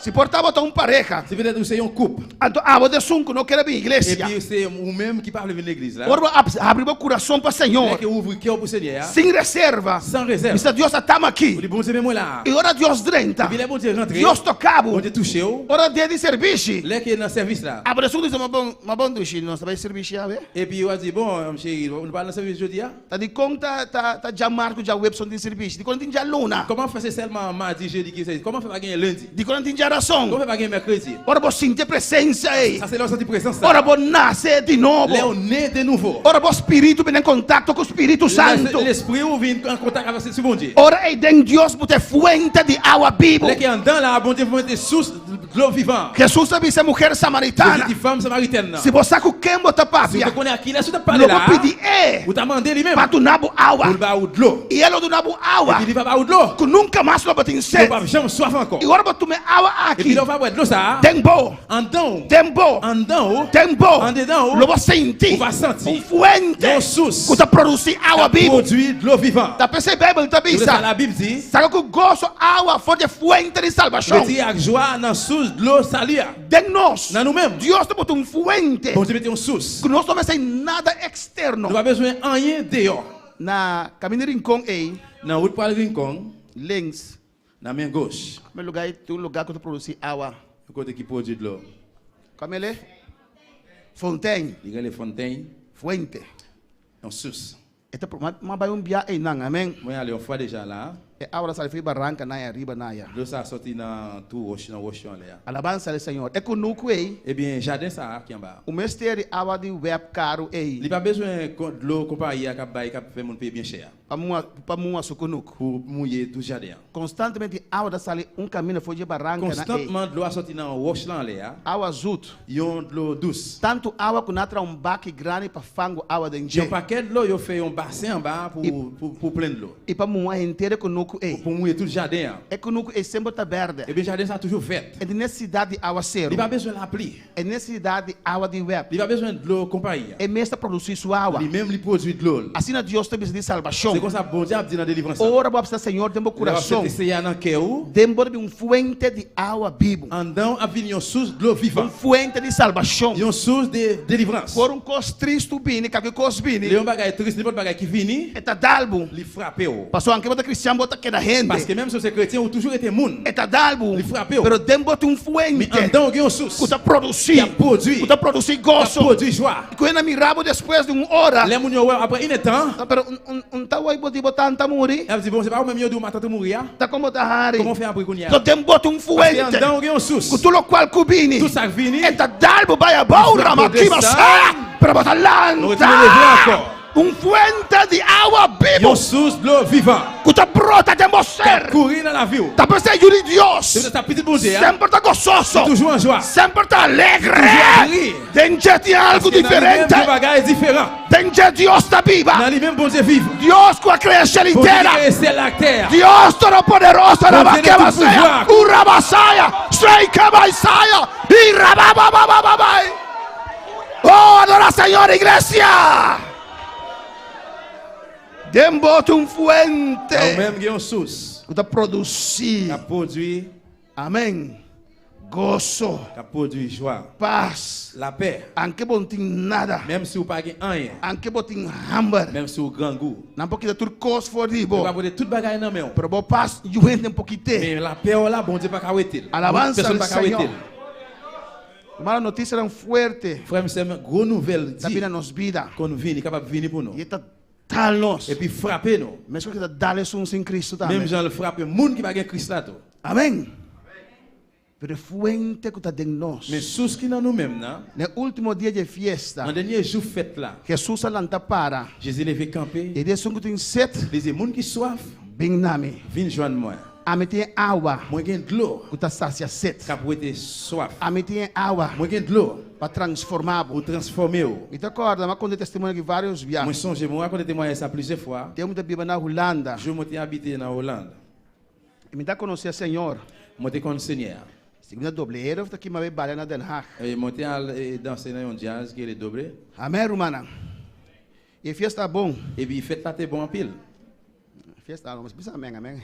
Si por ta bo ta un pareja, si petèt ou se yon koup, anto abo te sun ku no kere bin iglesia, epi se ou menm ki pa vle vin legliz la, ora bo ab- abri bo kurason pa Señor, lè ke ou ouvri kè w pou Senyè a, sin reserva, san rezèv, bisa Dios atama ou ki di, Bondye, men mwen la. E ora Dios drenta, epi lè Bondye rantre, Dios tokabo, Bondye touche w, ora dia di servisi, lè ke nan sèvis la, abo te sun ku di, ma bon, ma bon dushi no sa bay servisi ave. Epi w a di, bon, cheri, nou pa nan sèvis jodi a? Ta di kon ta ta ta dja marku dja webson tin sirpis di kon tin dja luna, kòman fè se sèlman madi, jedi ki se? Kòman fè pa genyen lendi? Di kon tin dja rason. Kòman fè pa genyen mèkredi? Ora bo sinti presensa ei. Sa se lè w santi prezans la. Ora bo nase di novo. Lè w ne de nouvo. Ora bo spiritu bini an kontakto ku spiritu santu. Lespri ou vin an kontak avèk Sentespri Bondye. Ora ei den dios bute fuente di awa bibu. Lè ke andan la Bondye pou mete sous dlo vivan. Jesus te bisa mujer samaritana, Jezi di fanm samaritèn nan, si bo sa ku ken bo ta papia, si w te konnen a kilès ou t ap pale la, lo bo pidi e, ou ta mande li menm, pa duna bo awa, pou l ba ou dlo. E lo duna bo awa, epi li pa ba ou dlo, ku nunka mas lo bo tin sed, ou p ap janm swaf ankò. E ora bo tume awa aki, epi lè w va bwè dlo sa a, den bo, andan w, den bo, andan w, den bo, andedan w, lo bo sinti, ou va santi, un fuente, yon sous, ku ta produsi awa bibu, pwodui dlo vivan. Ta pese Bib ta bisa, sa Labib di, sa ku goso awa fonte fuente di salvacion. Retire ak jwa nan sous dlo sali a. Den nos, nan nou menm, Dios te bota un fuente, Bondye mete yon sous. Ku nos no mese nada eksterno. Nou pa bezwen anyen deyò. Na kamin Rincon ei, nan wout pral Rincon, links, nan men goch, me lugar, tu lugar ku te produsi awa. Yon kote ki pwodui dlo. Kòman li? Fontaine. Li rele fontaine. Fuente. Yon sous. E te pwomèt mwen bay yon bya e nan amèn. Mwen ale yon fwa deja la. E ahora sale fui barranca naya arriba naya. Dlo sa a soti nan tou wòch, nan wòch yo anlè a. Alabansa al Señor. E ku nou kwei. Ebyen, jaden sa a ki anba a. O mistério awa di web karu ei. Li pa bezwen kon- dlo konpayi a k ap bay, k ap fè moun peye byen chè a. Pa mwa, pa mwa su ku nou. Pou mouye tou jaden an. Konstantemente awa ta sale un camino fo de barranca na ei. Konstantman dlo a soti nan wòch la anlè a. Awa zut. Yon dlo dous. Tantu awa ku natra un baki grani pa fangu awa den dje. Yon pakèt dlo yo fè yon basen anba a pou, pou, pou plen dlo. E pa mwa entere ku nuku ei. Pou mouye tout jaden an. E ku nuku ei sempo ta berde. Ebyen jaden sa toujou vèt. E di nesesidade di awa seru. Li pa bezwen lapli. E nesesidade di awa di web. Li pa bezwen dlo konpayi a. E mesta produsi su awa. Li menm li pwodui dlo l. Asina Dios te bisa di salvacion. Se konsa Bondye ap di nan delivrans la. Ora bo absa Señor den bo kurason. Lè w aksepte Seyè a nan kè ou. Den bo te bi un fuente di awa bibu. Andan w ap vin yon sous dlo vivan. Un fuente di salvacion. Yon sous de delivrans. Por un kos tristu bini, kalke kos bini. Lè yon bagay tris, nenpòt bagay ki vini. E ta dalbu. Li frape w. Paske anke bo ta kristian, bo ta keda hende. Paske menm si w se kretyen, ou toujou rete moun. E ta dalbu. Li frape w. Pero den bo te un fuente. Men andan w gen yon sous. Ku ta produsi. Ki ap pwodui. Ku ta produsi goso. Ki ap pwodui jwa. Ku e na mirabu despues de un ora. Lè moun yo wè w apre inèdtan. Pero un, un, un ta wai bo di bo tanta muri. Y ap di, bon, se pa ou menm yo di w matant ou mouri a. Ta komo ta hari. Kòman w fè apre kounye a? Yo te bota un fuente. Paske andan w gen yon sous. Ku tu lo kual ku bini. Tout sa k vini. E ta dalbu baya boura makima sa. Pero bo ta lanta. Nou retounen leve ankò. Un fuente di awa bibu. Yon sous dlo vivan. Ku ta brota den bo ser. K ap kouri nan lavi w. Ta pese yu di Dios. Se ta pitit Bondye a. Semper ta gososo. Li toujou an jwa. Semper ta alegre. Li toujou ap ri. Den dje ti algu diferente. Paske nan li menm gen bagay diferan. Den dje Dios ta biba. Nan li menm Bondye viv. Dios ku a kreye syèl e tè a. Bondye ki kreye syèl la ak tè a. Dios todopoderoso. Bondye de tout pouvwa. Rabakabasaya. Urabasaya. Seikabaisaya. Irabababababay. Oh, adora Señor, iglesia. Den bota un fuente. Nan ou menm gen yon sous. Ku ta produsi. K ap pwodui. Amèn. Goso. K ap pwodui jwa. Pas. Lapè. Anke bo n tin nada. Menm si w pa gen anyen. Anke bo tin hamber. Menm si w grangou. Nan pokite tout kos fo di bo. Yo pa pote tout bagay nan men w. Pero bo pas yu hende n pokite. Men lapè w la, Bondye pa ka wete l. Alabansa al Señor. Pèsonn pa ka wete l. Hermano, notisia tan fuerte. Frè m, sè m, gwo nouvèl di. Ta bini a nos bida. Konn vini, kapab vini pou nou. Y esta darnos. Epi frape nou. Mes que ta dale sun sin Kristu también. Menm jan l frape moun ki pa gen Kris la tou. Amèn. Pero fuente ku ta den nos. Men sous ki nan nou menm nan. En el último día de fiesta. Nan dènye jou fèt la. Jesús a lanta para. Jezi leve kanpe. E di sun ku tin set. Li di moun ki swaf. Vin na mi. Vin jwenn mwen. Ami tin awa. Mwen gen dlo. Ku ta sasia set. K ap wete swaf. Ami tin awa. Mwen gen dlo. Pa transformabo. Ou transfòme w. Mi ta akorda, mi a konta testimonio ki vários bia. Mwen sonje, mwen rakonte temwayaj sa plizyè fwa. Te un ta biba na Hulanda. Jou mwen te abite nan Oland. E mi ta konosi a Señor. Mwen te konn Senyè a. Si mi ta doblero, ta ki ma be bala na Den Haag. E mwen te al e, danse nan yon djaz ki rele doble. Amèn, hermana. E fiesta bon. Epi fèt la te bon anpil. Fiesta, no, bisa amèn, amèn.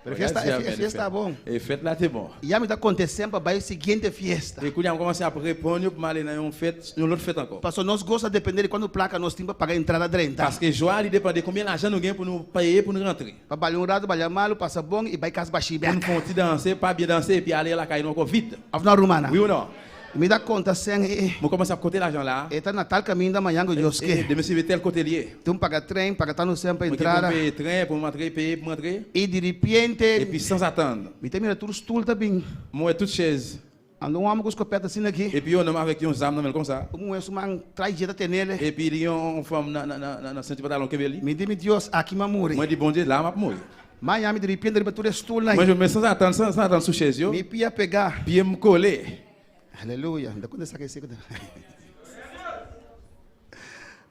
Pero fiesta, e fiesta bon. E fèt la te bon. Ya mi ta kontestan pa bai siguiente fiesta. E kounye a m kòmanse ap reponn yo pou m ale nan yon fèt, yon lòt fèt ankò. Paso nos goza depende de kuandu plaka nos tin pa paga entrada drenta. Paske jwa li depann de konbyen lajan nou gen pou nou peye pou nou rantre. Pa bali un rato, bali a malu, pasa bon, i bai kas bashi bèk. Pou nou fè yon ti danse, pa byen danse, epi ale lakay nou ankò vit. Avna rumana. Wi ou non? Mi ta konta sen e. Mwen kòmanse ap konte lajan la. E ta na tal kaminda mayango Dios ke. Demen si tèl kote li ye. Tum paga trem, paga tanu sen pa entrada. Mwen gen pou m peye tren, pou m antre, peye pou m antre. E de repente. Epi sanzatann. Mi te mira tur stul ta bin. Mwen wè tout chèz. Ando wan mwen kosko pèt asin aki. Epi yon nonm avèk yon zam nan men l konsa. Mwen sou man trai jeta tenele. Epi li yon fanm nan, nan, nan, nan, nan senti pantalon kenbe li. Mi di mi Dios aki ma muri. Mwen di Bondye la m ap mouri. Mayango de repente riba tur stul nan. Mwen jwenn men sanzatann, sanzatann sou chèz yo. Mi pia pega. Pye m kole. Aleluya. Mwen ta konte sa ke se kote.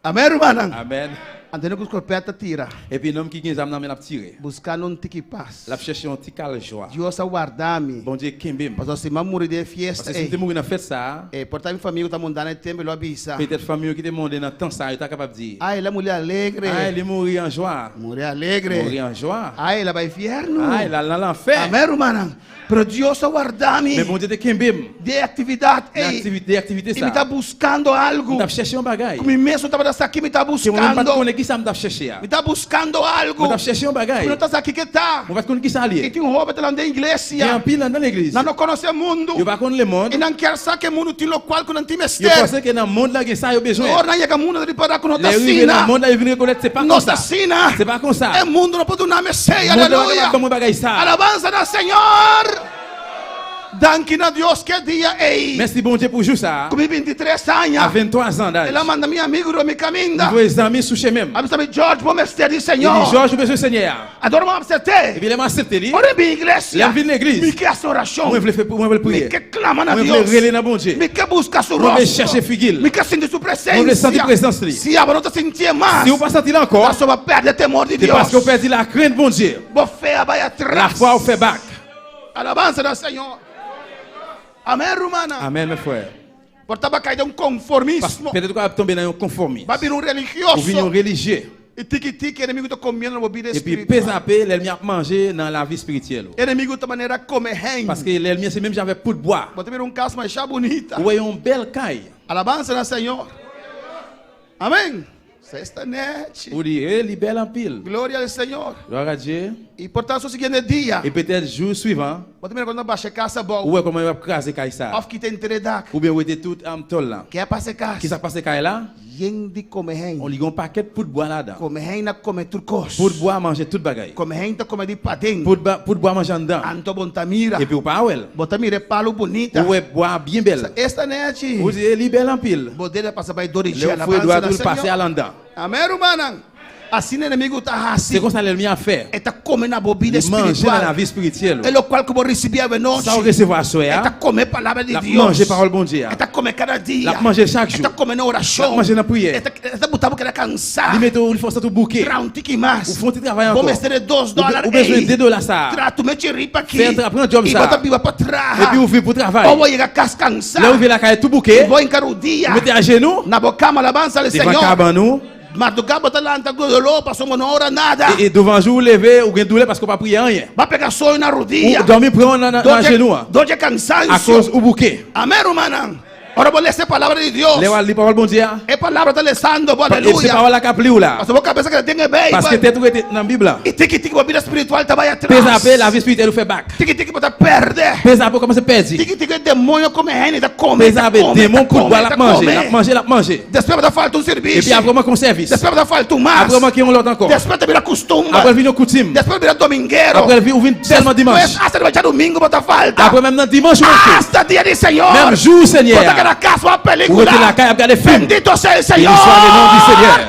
Amen, hermana. Amen. Antonio kus kolpeta tira. Epi nonm ki gen zam nan men l ap tire. Buskando un tiki pas. L ap chèche yon ti kal jwa. Dios a guarda mi. Bondye kenbe m. Paso si ma muri de fiesta. Paske si m te mouri nan fèt sa a. E por ta mi famia ta mondana e tembe lo abisa. Petèt fanmi yo ki te monde nan tan sa a, yo ta kapab di. Ay, la muri alegre. Ay, li mouri an jwa. Muri alegre. Mouri an jwa. Ay, la bai infierno. Ay, la nan lanfè. Amen, hermana. Pero Dios a guarda mi. Men Bondye te kenbe m. De aktividad ei. Nan aktivite, de aktivite sa. E mi ta buskando algu. M t ap chèche yon bagay. Ku mi mesun tabata sa ki mi ta buskando. Ke mwen menm pa t konnen ki sa m t ap chèche a. Mi ta buskando algu. Mwen t ap chèche yon bagay. Ku mi no ta sa ki ke ta. Mwen pa t konn ki sa l ye. E tin un hobe ta nan iglesia. Gen anpil nan, nan legliz. Nan no konose mundu. Yo pa konn lemonn. E nan kè sa ke mundu tin lo kual ku nan ti mester. Yo panse ke nan mond la gen sa yo bezwen. Ora nan yega mundu ta ripara ku no ta sina. Lè yo rive nan mond la, yo vin rekonèt se pa konsa. No ta sina. Se pa konsa. E mundu no por duna mi esei. Mond la pa kapab ban mwen bagay sa. Alabanza al Señor. Danki na Dios ke dia ei. Mèsi Bondye pou jou sa a. Ku mi veintitrés aña. A venntwa zan daj. El a manda mi amigu do mi kaminda. Li voye zanmi sou chemen m. Avisa mi George, bo mester di Señor. Li di, George, ou bezwen Senyè a. Adoro m aksepte. Epi lè m aksepte li, ora mi iglesia. Lè m vin legliz, mi ke ase orashon. Mwen vle fè, mwen vle priye. Mi ke klama na Dios. Mwen vle rele nan Bondye. Mi ke buska su rostro. Mwen vle chèche figi l. Mi ke sinti su presensia. Mwen vle santi prezans li. Si aba no ta sinti mas. Si ou pa santi l ankò, paske w ap pèdi temor de Dios. Se paske w pèdi lakrent Bondye. Bo fè a bay atras. Lafwa ou fè bak. Alabanza al Señor. Amen, hermana. Amen, mes frères. Por ta ba kay de un konformismo. Petèt ou kapab tonbe nan yon konfòmis. Ba vin un religioso. Ou vin yon relijye. E tiki tiki enemigu ta comiendo na bo bida espiritual. Epi pezape, lènmi ap manje nan lavi espirityèl ou. Enemigu ta manera come hein. Paske lènmi an se menm jan avèk poud bwa. Bo ta mira un kas masha bunita. Ou wè yon bèl kay. Alabanza al Señor. Amen. Sa esta net. Ou di, e, li bèl anpil. Gloria al Señor. Glwa a Dye. E por ta su siguiente dia. E petèt jou swivan, bo ta mira kuandu ta bashi kasa bo. Ou wè kòman yo ap kraze kay sa. Of ki te entere dak. Oubyen ou wete tout, am, tòl la. Ke a pase kas. Kisa k pase kay la? Yen di come hein. On li gen yon pakèt poud bwa ladan. Come hein na come tur kos. Poud bwa manje tout bagay. Come hein ta come di paden. Poud bwa, poud bwa manje anndan. Anto bon ta mira. Epi ou pa wè l. Bo ta mira palu bunita. Ou wè bwa byen bèl. Sa esta net. Ou di, e, li bèl anpil. Bo dede pasa bay do di Dye. Lè ou foure dwat ou, l pase al anndan. Amen, hermana. Asin enemigu ta hasi. Se konsa lènmi a fè. E ta come na bo bida espiritual. Li manje nan lavi espirityèl ou. E lo kual ku bo risibi ave nochi. Sa ou resevwa aswè a. E ta come palabra de Dios. L ap manje pawòl Bondye a. E ta come kada dia. L ap manje chak jou. E ta come na orashon. L ap manje nan priyè. E ta, e ta buta bo keda kansa. Li mete w, li fè w santi w bouke. Tra un tiki mas. Ou fè yon ti travay ankò. Bo mester de dos dola. Ou bezwen de dola sa. Tra tu mechi ripa ki. Fè, pran djòb sa. I bo ta biba pa traha. Epi ou viv pou travay. O bo yega kas kansa. Lè ou rive lakay tou bouke. Bo inka rudia. Ou mete ajenou. Na bo kama alabanza al Señor. Devan kabann ou. Madrugada bo ta lanta ku doló paso bo no ora nada. E, e douvan jou ou leve, ou gen doulè paske ou pa priye anyen. Ba pega soño na rudia. Ou dòmi pran w nan, nan, nan ajenou an. Doje kansansio. Akoz ou bouke. Amen, hermana. Ora bo lese palabra de Dios. Lè w al li pawòl Bondye a. E palabra ta lesando bo, aleluya. E se pawòl la k ap li w la. Paske bo kabesa keda den e Biblia. Paske tèt ou rete nan Bib la. E tiki tiki bo bida espiritual ta bay atras. Pezape, lavi espirityèl ou fè bak. Tiki tiki bo ta perde. Pezape ou kòmanse pèdi. Tiki tiki demonyo come hein ta come. Pezape, demon poud bwa l ap manje, l ap manje, l ap manje. Despues bo ta falta un sirvisio. Epi apre w manke yon sèvis. Despues bo ta falta un mas. Apre w manke yon lòt ankò. Despues ta bira kustumba. Apre l vin yon koutim. Despues bira dominguero. Apre l vin, ou vin sèlman dimanch. Despues hasta dia domingo bo ta falta. Apre menm nan dimanch ou manke. Hasta dia di Señor. Menm jou Senyè a. Bo ta keda kas ap wè pelikula. Ou rete lakay ap gade fim. Bendito sea el Señor. Béni soit le nom du Seigneur.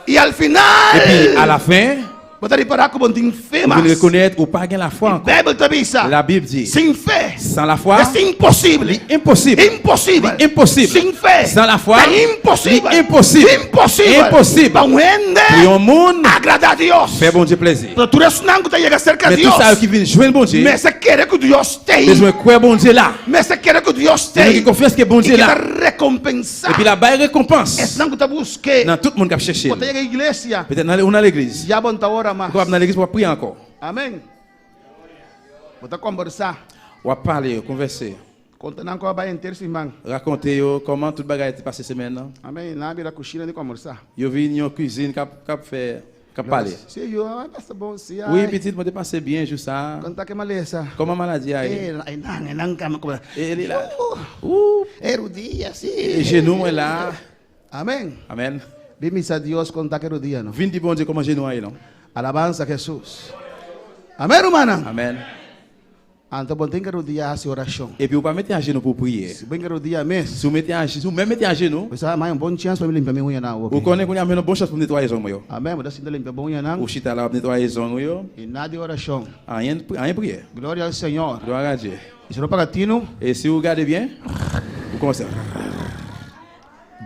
E al final. Epi alafen, Bo ta ripara ku bon tin fe mas. Ou vin rekonèt ou pa gen lafwa ankò. Bib ta di sa. Labib di, sin fe, san lafwa, es imposible. Li enposib. Imposible. Li enposib. Sin fe, san lafwa, es imposible. Li enposib. Imposible. Enposib. Pa un hende, pou yon moun, agrada a Dios. Fè Bondye plezi. Pero tú eres nan ku ta llega cerca a Dios. Men tout sa yo ki vin jwenn Bondye, mese kere ku Dios te. Bezwen kwè Bondye la. Mese kere ku Dios te. Bezwen gen konfyans ke Bondye la. Y que ta rekompensa. Epi l ap bay rekonpans. Es nan ku ta buske. Nan tout moun k ap chèche l. Bo ta llega iglesia. Petèt nan, ou nan legliz. Ya bon ta ora. Ou kapab nan legliz, w ap priye ankò. Amèn. Mwen ta konbòd sa. W ap pale, konvèse. Kontan ankò bay enteresan. Rakonte yo kòman tout bagay te pase semèn nan. Amèn. Nan abira kushina ni kwa mursa. Yo vin yon kwizin k ap, k ap fè, k ap pale. Se yo, a pase bon si. Wi, pitit, mwen te pase byen jou sa. Kontan ke malesa. Kòman maladi a ye? E, e nan, e nan kama kòman. E li la. Ou. E rudi, si. E jenou mwen la. Amèn. Amèn. Bimisa Dios kontan ke rudi a non. Vin di Bondye kòman jenou a ye non. Alabansa Jesus. Amèn, hermana. Amèn. Anto bon ten ke rudi a si orasyon. Epi ou pa mete ajenou pou w priye. Si bon ke rudi a mes. Si w mete aje-, si w menm mete ajenou. Ou sa may yon bon chans pou m limpya mi unya nan. Ou konnen kounye a m jwenn yon bon chans pou m netwaye zong mwen yo. Amèn. Mwen ta sinta limpya bon unya nan. Ou chita la w ap netwaye zong ou yo. E nada de orasyon. Anyen, anyen priye. Gloria al Señor. Glwa a Dye. E si nou pa ka tini. E si w gade byen, ou konsa.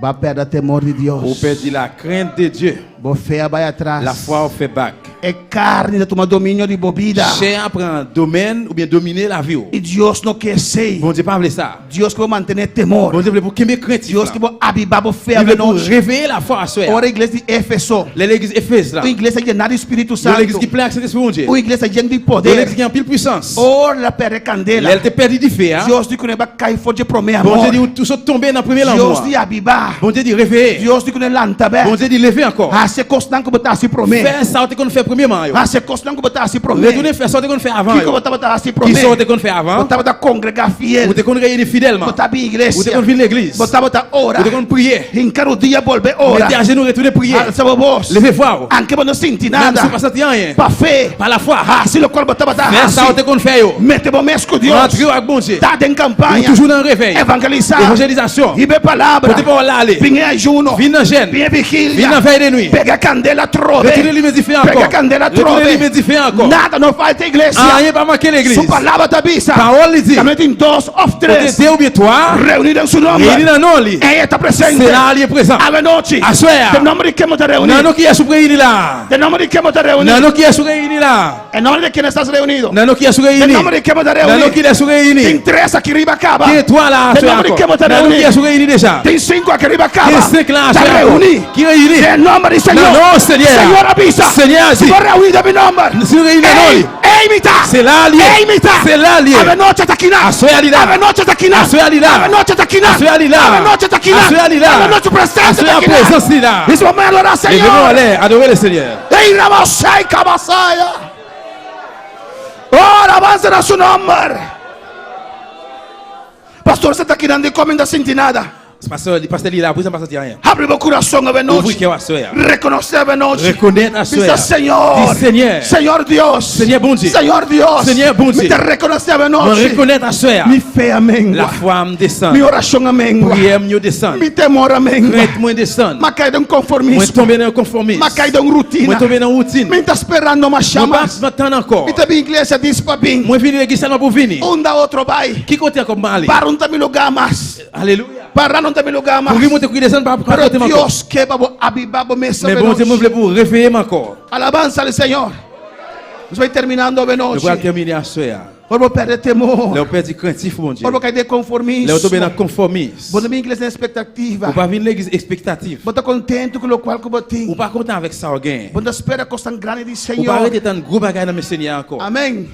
Ba pèdi temor de Dios. Ou pèdi la crainte de Dieu. Bo fè a bay atras. Lafwa w fè bak. E karne ta toma dominio di bo bida. Chè a pran domèn oubyen domine lavi w. E Dios no ke sei. Bondye pa vle sa. Dios ke bo mantene temor. Bondye vle pou kenbe krentif la. Dios ke bo abiba bo fè a. Li vle pou reveye lafwa aswè a. Ora iglesia di Efeso. Lè legliz Efez la. Iglesia llena di Espiritu Santo. Yon legliz ki plen ak Sentespri Bondye. Yon iglesia llena di poder. Yon legliz ki anpil pwisans. Ora la perde candela. Lè l te pèdi dife a. Dios di kune ba kai fo je prome amor. Bondye di ou, ou sot tonbe nan premye lanmou a. Dios di abiba. Bondye di reveye. Dios di kune lanta be. Bondye di leve ankò. Ase konstan ke bo ta si prome. Fè sa w te konn fè premyeman yo. Ase konstan ke bo ta si prome. Retounen fè sa w te konn fè avan yo. Ki ke bo ta, bo ta si prome. Ki sa w te konn fè avan? Bo ta, bo ta kongrega fiel. Ou te konn reyini fidèlman. Bo ta bi iglesia. Ou te konn vin legliz. Bo ta, bo ta ora. Ou te konn priye. Hinka rudi a bolbe ora. Mete ajenou, retounen priye. Alsa bo bos. Leve vwa w. Anke bo no sinti nada. Menm si w pa santi anyen. Pa fe. Pa lafwa. Asi lo kol bo ta, bo ta. Fè sa w te konn fè yo. Mete bo mes ku Dios. Rantre w ak Bondye. Ta den kanpanya. Ou toujou nan revèy. Evangelizar. Evanjelizasyon. Ibe palabra. Pote pawòl la ale. Vin ayuno. Vin nan jèn. Vin vigilia. Vin nan vèy de nwi. Pega candela trobe. Retounen limen dife ankò. Pega candela trobe. Retounen limen dife ankò. Nada no falta iglesia. Anyen pa manke legliz. Su palabra ta bisa. Pawòl li di. También tin dos of tres. Kote de oubyen twa. Reunido en su nombre. Reyini nan non li. Ella está presente. Se la li ye prezan. Avenochi. Aswè a. Te nombre de quién mo te reuni. Nan non kiyès ou reyini la? Te nombre de quién mo te reuni. Nan non kiyès ou reyini la? En nombre de quién estás reunido. Nan non kiyès ou reyini? Te nombre de quién mo te reuni. Nan non kiyès ou reyini? Tin tres aki riba kaba. Gen twa la aswè a ankò. Te nombre de quién mo te reuni. Nan non kiyès ou reyini deja? Tin cinco aki riba kaba. Gen senk la aswè a ankò. Reuni. Ki reyini? En nombre de Señor. Nan non Senyè a. Señor a bisa. Senyè a di. Si bo reuni de mi nombre. Si nou reyini nan non li. Ey, ey, mita. Se la li ye. Ey, mita. Se la li ye. Avenochi ta kina. Aswè a li la. Avenochi ta kina. Aswè a li la. Avenochi ta kina. Aswè a li la. Avenochi ta kina. Aswè a li la. Avenochi presente ta kina. Aswè a prezans li la. Mismo me adora Señor. Leve nou anlè, adore le Senyè. Ey, ramasai kabasaya. Oh, alabanza na su nombre. Pastor, se ta kina ndi komi nda sinti nada. Pastè, pastè li la, prezan pa santi anyen. Abre bo kurason avenochi. Ouvri kè w aswè a. Rekonosi avenochi. Rekonèt aswè a. Bisa Señor. Di Senyè. Señor Dios. Senyè Bondye. Señor Dios. Senyè Bondye. Mi te rekonosi avenochi. Mwen rekonèt aswè a. Mi fe amengwa. Lafwa m desann. Mi orasyon amengwa. Priyè m yo desann. Mi temor amengwa. Krent mwen desann. Ma caído en conformismo. Mwen tonbe nan yon konfòmis. Ma caído en rutina. Mwen tonbe nan woutin. Mi ta esperando más. Mwen pa tann ankò. Mi te bin iglesia dis pa bin. Mwen vini legliz sèlman pou vini. Unda otro bai. Ki kote ankò m ale? Para un ta mi lugar más. Alelouya. Para no te mi lugar más. Pou vin monte kou desann pa, pa kote m ankò. Pero Dios ke pa bo abiba bo mesa. Men Bondye mwen vle pou w reveye m ankò. Alabanza al Señor. Nos voy terminando avenochi. Nou pral tèmine aswè a. Por bo perde temor. Lè w pèdi krentif Bondye. Por bo caer de conformismo. Lè w tonbe nan konfòmis. Bo no vin iglesia en expectativa. Ou pa vin legliz ekspektatif. Bo ta contento com lo cual que bo tin. Ou pa kontan avèk sa w genyen. Bo ta espera cosas grandes del Señor. Ou pa rete tann gwo bagay nan men Senyè a ankò. Amén.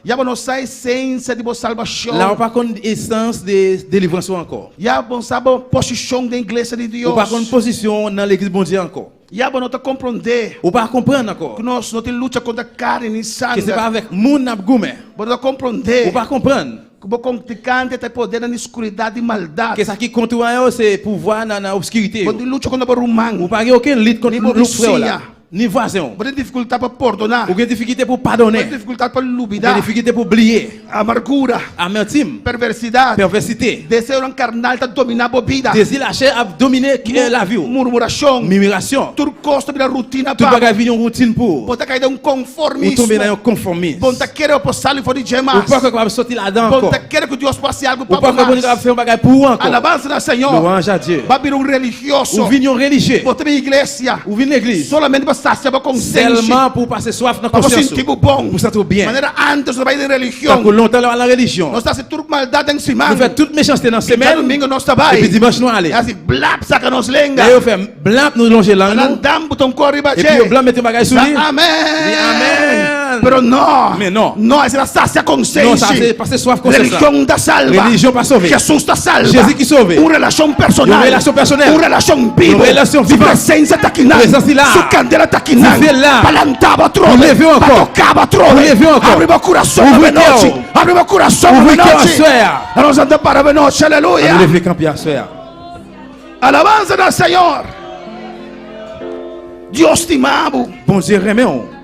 Ya bo no sa esensia di bo salvasyon. La ou pa konn esans de delivrans ou ankò. Ya bo no sa bo posisyon den iglesia di Dios. Ou pa konn pozisyon w nan legliz Bondye ankò. Ya bo no ta komprende. Ou pa konprann ankò. Ke nos no te lucha kontra karne ni sangre. Ke se pa avèk moun n ap goumen. Bo no ta komprende. Ou pa konprann. Ke bo kontrikante te poder nan eskuridad i maldad. Ke sa ki kont ou an yo se pouvwa nan, nan obskirite yo. Bo no te lucha kontra bo ruman. Ou pa gen okenn lit kont lòt frè w la. Ni vwazen w. Bo ten difikilte pa perdona. Ou gen difikilte pou w padone. Bo ten difikilte pa lubida. Ou gen difikilte pou w bliye. Amargura. Amantim. Perversidad. Pèvèsite. Deseo karnal ta domina bo bida. Dezi lachè ap domine, eh, lavi w. Murmuración. Mimirasyon. Tout kos ta bira rutina pa. Tout bagay vin yon woutin pou ou. Bo ta caer de un conformismo. Ou tonbe nan yon konfòmis. Bo ta kere pa sali fò di djemas. Ou pa kwè kapab soti ladan ankò. Bo ta kere ke Dios pa si algo pa bo mas. Ou pa kwè Bondye kapab fè yon bagay pou ou ankò. Alabanza al Señor. Louanj a Dye. Ba bira un religioso. Ou vin yon relijye. Bo ta bin iglesia. Ou vin legliz. Solamente pa Sasya pou konsensi. Sèlman pou w pase swaf nan konsyans ou. Pou w santi w bon. Pou w santi w byen. Manera antes nou ta bay nan relijyon. Tankou lontan lè w al nan relijyon. Nos ta se tout maldad en semana. Nou fè tout mechanste nan semèn. Domingo nos ta bay. Epi dimanch nou ale. Así blap saca nos lenga. Lè yo fè blap nou lonje lang nou. Blandan boton kò riba dje. Epi yo blan mete yon bagay sou li. Amèn. Amèn. Pero no. Men non. No, ese la sasya konsensi. Non, sa se pase swaf konsyans la. Religión ta salva. Relijyon pa sove. Jesús ta salva. Jezi ki sove. Un relasyon pèsonèl. Yon relasyon pèsonèl. Un relasyon vivo. Yon relasyon vivan. Presensia ta kinan. Prezans li la. Su candela ta kinan. Dife la. Pa lanta ba trobe. Ou leve ankò. Pa toka ba trobe. Ou leve ankò. Abri ba kurason. Ouvri kè w. Abri ba kurason. Ouvri kè w aswè a. Alon zanta para ba noche. Aleluya. Ann leve kanpe aswè a. Alabanza del Señor. Dios te ama. Bondye renmen w.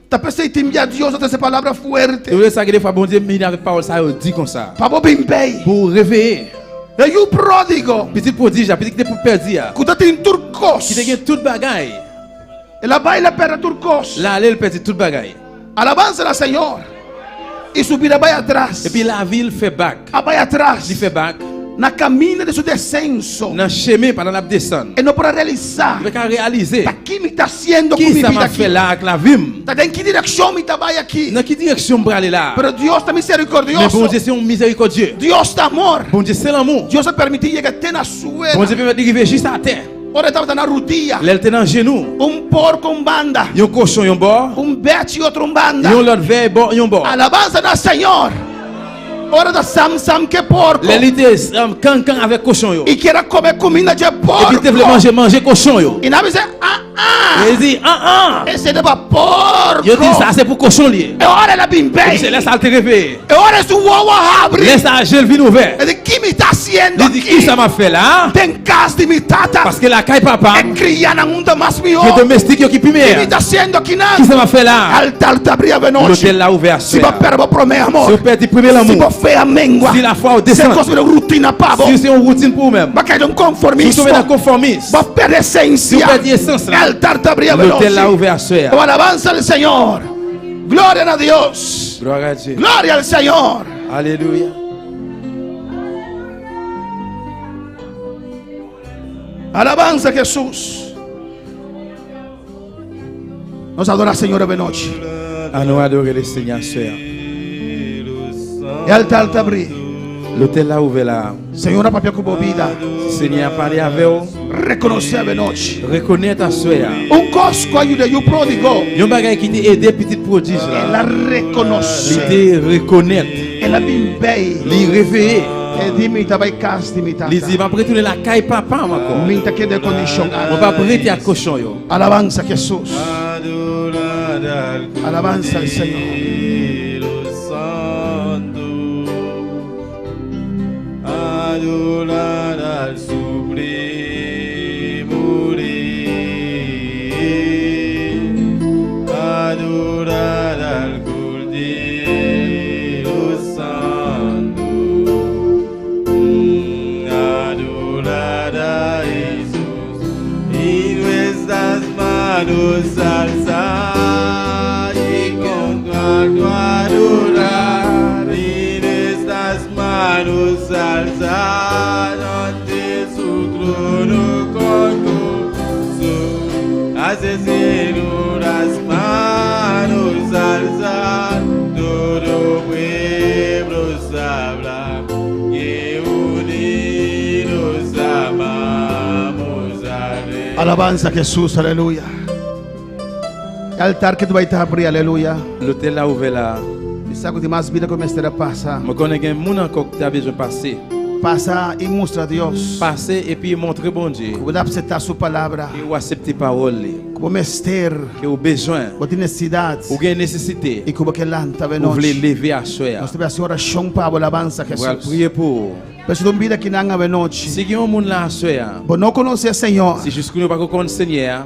Tapese y timbiar Dios, otra se palabra fuerte. E ou sa gen defwa Bondye vini avèk pawòl sa yo di konsa. Pa bo bin pèy. Pou reveye. E you pródigo. Pitit pwodij la, pitit ki te pou pèdi a. Ki te gen tout kòs. Ki te gen tout bagay. E la bay la pèdi tout kòs. L ale, l pèdi tout bagay. Alabanza al Señor. Y su vida bay atras. Epi lavi l fè bak. A bay atras. Li fè bak. Na kamina de su desenso. Nan chemen pandan l ap desann. E no para realizar. Li pa ka reyalize. Ta ki mi ta haciendo con mi vida aquí. Kisa m ap fè la ak lavi m? Ta den ki direksyon mi ta bay aki. Nan ki direksyon m prale la? Pero Dios ta misericordioso. Men Bondye se yon mizerikòdye. Dios ta amor. Bondye se lanmou. Dios a permiti llega te na suela. Bondye pèmèt li rive jis atè. Ora estaba na rodilla. Lè l te nan jenou. Un porco un banda. Yon kochon yon bò. Un bèch y otro un banda. Yon lòt vèy bò, yon bò. Alabanza al Señor. Ora ta sam sam ke porco. Lè li te um, kankan avèk kochon yo. Y quiera comer comida de porco. Epi te vle manje manje kochon yo. Y na dice, ah, ah. E li di, an an. Ese de pa porco. Yo di sa se pou kochon li ye. E ora la bin pèy. Epi se lè sa l te reveye. E ora su wowo abri. Lè sa je l vin ouvè. E di, ki mi ta haciendo aquí? Li di, kisa m ap fè la? Den kas di mi tata. Paske lakay papa m. E kriya nan un ta mas miyò. Gen domestik yo ki pi meyè. Ki mi ta haciendo aquí nan? Kisa m ap fè la? Altar ta abri ave noche. Lotèl la ouvè aswè a. Si bo pèdi bo premye amor. Si w pèdi premye lanmou. Si bo fè a mengua. Si lafwa w desann. Se kòm si yon rutina pa bo. Si se yon woutin pou ou menm. Ba kay yon konfòmis. Si w tonbe nan konfòmis. Bo pèdi esensia. Si w pèdi esans la. Altar ta abri ave noche. Lotèl la ouvè aswè a. Alabanza al Señor. Gloria a Dios. Glwa a Dye. Gloria al Señor. Aleluya. Alabanza a Jesus. Nos adora Señor ave noche. Ann nou adore Lesenyè aswè a. E altar ta abri. Lotèl la ouvè la. Señor a papia ku bo vida. Senyè a pale avè w. Rekonosi ave noche. Rekonèt aswè a. Un kos ku ayuda you pródigo. Yon bagay ki te ede pitit pwodij la. El a rekonosi. Li te rekonèt. El a bin pèy. Li reveye. E di mi ta bay kas di mi tata. Li di, m ap retounen lakay papa m ankò. Mi ta kede kondisyon. Mwen p ap rete ak kochon yo. Alabanza a Jesus. Alabanza al Señor. Adorar al Supremo Rey, adorar al Cordero Santo, mm, adorar a Jesús y nuestras manos alzar y con canto adorar y nuestras manos alzar ante su trono con gozo. Hace Señor las manos alzar, todo pueblo sabrá que unidos amamos al Rey. Alabanza a Jesús, aleluya. Altar ke tu vai ta abrir, aleluya. Lotèl la ouvè la. Sa ku ti mas bida ku mester pasa. Mwen konnen gen moun ankò ki ta bezwen pase. Pasa y mustra Dios. Pase epi montre Bondye. Ku bo aksepta su palabra. Ke ou aksepte pawòl li. Ku bo mester. Ke ou bezwen. Bo tin nesesidad. Ou gen nesesite. Y ku bo ke lanta ave noche. Ou vle leve aswè a. Nos te bai oración pa bo alabanza a Jesús. Ou pral priye pou ou. Pero si tu un vida ki nan ave noche. Si gen yon moun la aswè a. Bo no konosi Señor. Si jis kounye ou pa ko konn Senyè a.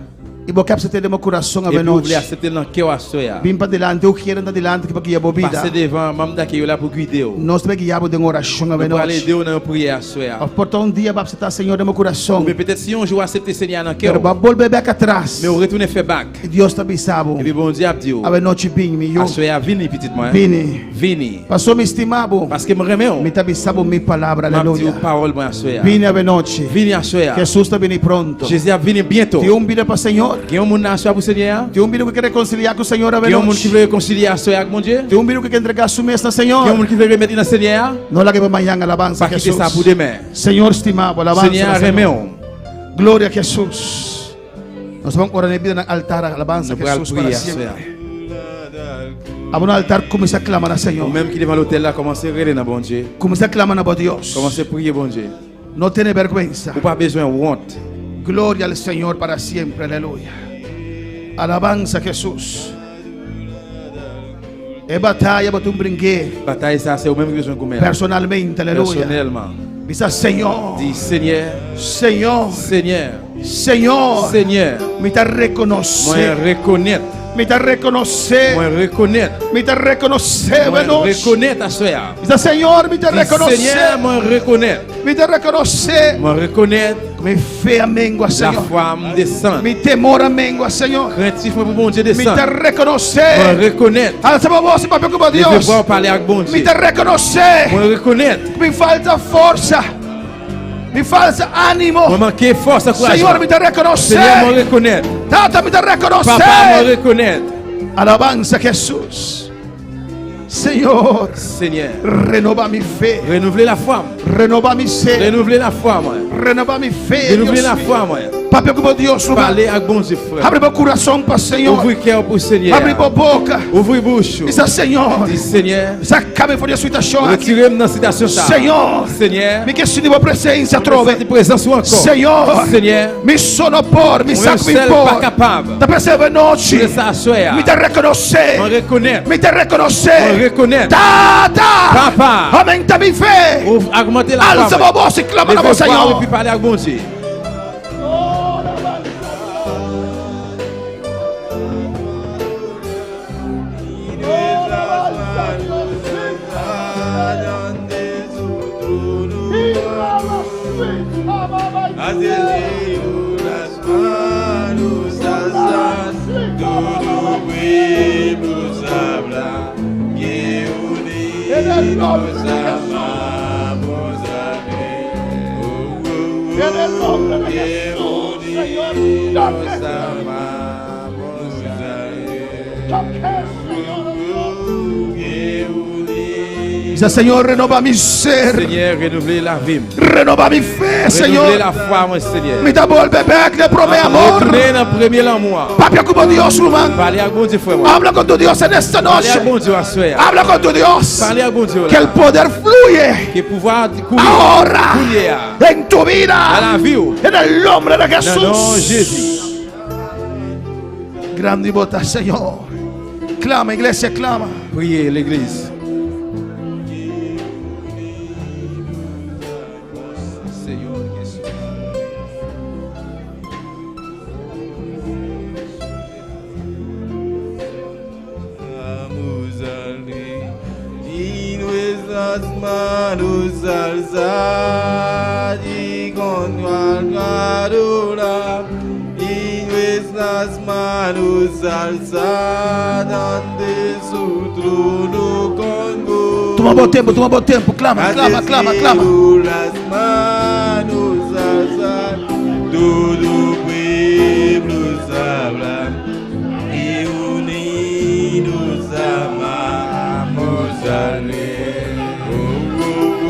Y bo ke aksepte den bo kurason ave noche. Epi ou vle aksepte l nan kè w aswè a. Bin pa delante, u quiere ta delante ki pa guia bo vida. Pase devan manm dakèy yo la pou gide w. Nos te bai guia bo den oración ave noche. Nou pral ede w nan yon priyè aswè a. Of por ta un dia ba aksepta Señor den bo kurason. Oubyen petèt si yon jou w aksepte Senyè a nan kè w. Pero ba bolbe bek atras. Men ou retounen fè bak. Dios ta bisa bo. Epi Bondye ap di w. Ave noche bin mi yo. Aswè a vini pitit mwen. Vini. Vini. Paso mi estima bo. Paske m renmen w. Mi ta bisa bo mi palabra, aleluya. M ap di w pawòl mwen aswè a. Vini ave noche. Vini aswè a. Jesús ta bini pronto. Jezi ap vini byento. Ti un vida pa Señor. Gen yon moun nan aswè a pou Senyè a? Tem un vino que quiere reconciliar con el Señor esta noche. Gen yon moun ki vle rekonsilye aswè a ak Bondye? Tem un vino que quiere entregar su mes al Señor. Gen yon moun ki vle remèt li nan Senyè a? No la que mañana alabanza a Jesús. Pa kite sa pou demen. Señor estimado, alabanza al Señor. Senyè a renmen w. Gloria a Jesús. Nos vamos a orar en vida en el altar, alabanza a Jesús para siempre. Nou pral priye aswè a. Abra un altar, comienza a clamar al Señor. Ou menm ki devan lotèl la, kòmanse rele nan Bondye. Comienza a clamar a Dios. Kòmanse priye Bondye. No tiene vergüenza. Ou pa bezwen wont. Gloria al Señor para siempre, aleluya. Alabanza a Jesús. E batalla pou tem un brinque. Batay sa se ou menm ki bezwen goumen. Personalmente, aleluya. Pèsonèlman. Bisa Señor. Di Senyè. Señor. Senyè. Señor. Senyè. Mi ta rekonoce. Mwen rekonèt. Mi ta rekonoce. Mwen rekonèt. Mi ta rekonoce. Mwen rekonèt aswè a. Bisa Señor, mi ta rekonoce. Di Senyè, mwen rekonèt. Mi ta rekonoce. Mwen rekonèt. Mi fe a mengua, Señor. Lafwa m desann. Mi temor a mengua, Señor. Krentif mwen pou Bondye desann. Mi ta rekonoce. Mwen rekonèt. Alza vos y papia con Dios. Leve vwa w pale ak Bondye. Mi ta rekonoce. Mwen rekonèt. Mi falta forsa. Mi falta animo. Mwen manke fòs, ankourajman. Señor, mi ta rekonoce. Senyè, mwen rekonèt. Tata, mi ta rekonoce. Papa, mwen rekonèt. Alabanza a Jesús. Señor, Senyè, renova mi fe. Renouvle lafwa m. Renova mi ser. Renouvle lafwa mwen. Renova mi fe. Renouvle lafwa mwen. Papia con Dios, pale ak Bondye, frè. Abre vos corazón para Señor. Ouvri kè w pou Senyè. Abre vos boca. Ouvri bouch ou. Bisa Señor. Di Senyè. Sácame fuera de esta situación aquí. Retire m nan sitasyon sa a. Señor. Senyè. Mi quiero sentir vos presencia otra vez. Mwen santi prezans ou ankò. Señor. Senyè. Mi solo por, mi sèl pa kapab. Mwen sa k mi por. Ta pese de noche. Mwen sa aswè a. Mi ta rekonoce. Mwen rekonèt. Mi ta rekonoce. Mwen rekonèt. Tata. Papa. Aumenta mi fe. Ou agmante lafwa mwen. Alza vos y clama a Señor. Leve vwa ou epi pale ak Bondye. En el nombre de Jesús, Señor, dame. Toque, Señor. Di Senyè, renova mi ser. Senyè, renouvle lavi m. Renova mi fe, Señor. Renouvle lafwa mwen, Senyè. Mi ta volver back de primer amor. Retounen nan premye lanmou a. Papia con Dios, hermano. Pale ak Bondye, frè mwen. Habla con tu Dios en esta noche. Pale ak Bondye aswè a. Habla con tu Dios. Pale ak Bondye la. Que el poder fluye. Ke pouvwa koule. Ahora. Kounye a. En tu vida. Nan lavi w. En el nombre de Jesús. Nan non Jezi. Grande y bota, Señor. Clama, iglesia, clama. Priye, legliz. Señor Jesús. Y nuestras manos alzadas y con tu alma adorar. Y nuestras manos alzadas ante su trono con gozo. Toma buen tiempo, toma buen tiempo. Clama, clama, clama, clama. Ante su las manos alzadas, todo pueblo sabrá. Y unidos amamos al Rey. Oh,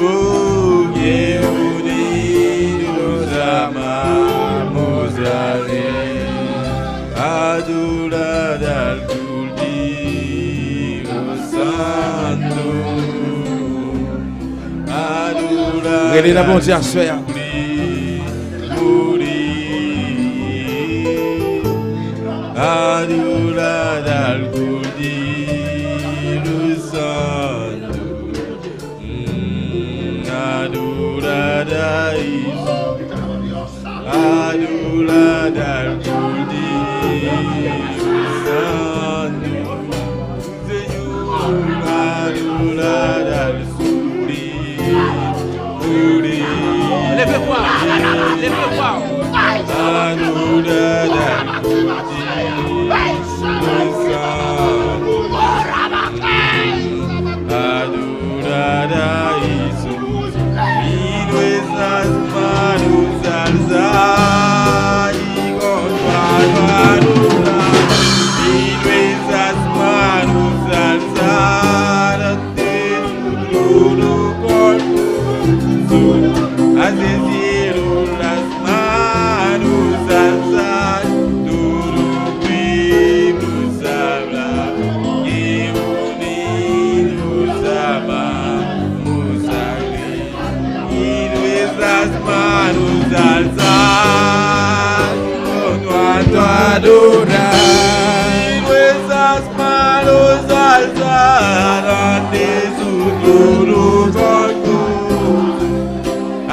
oh, oh, que unidos amamos al Rey. Adorar al Cordero Santo. Rele nan Bondye aswè a. Adorar al Cordero Santo. Mm, adorar a Jesús. Adorar al Cordero Santo. Señor, adorar al Cordero. Leve vwa w, leve vwa w. Adorar al Cordero Santo. Adorar a Jesús. Y nuestras manos alzadas y con tu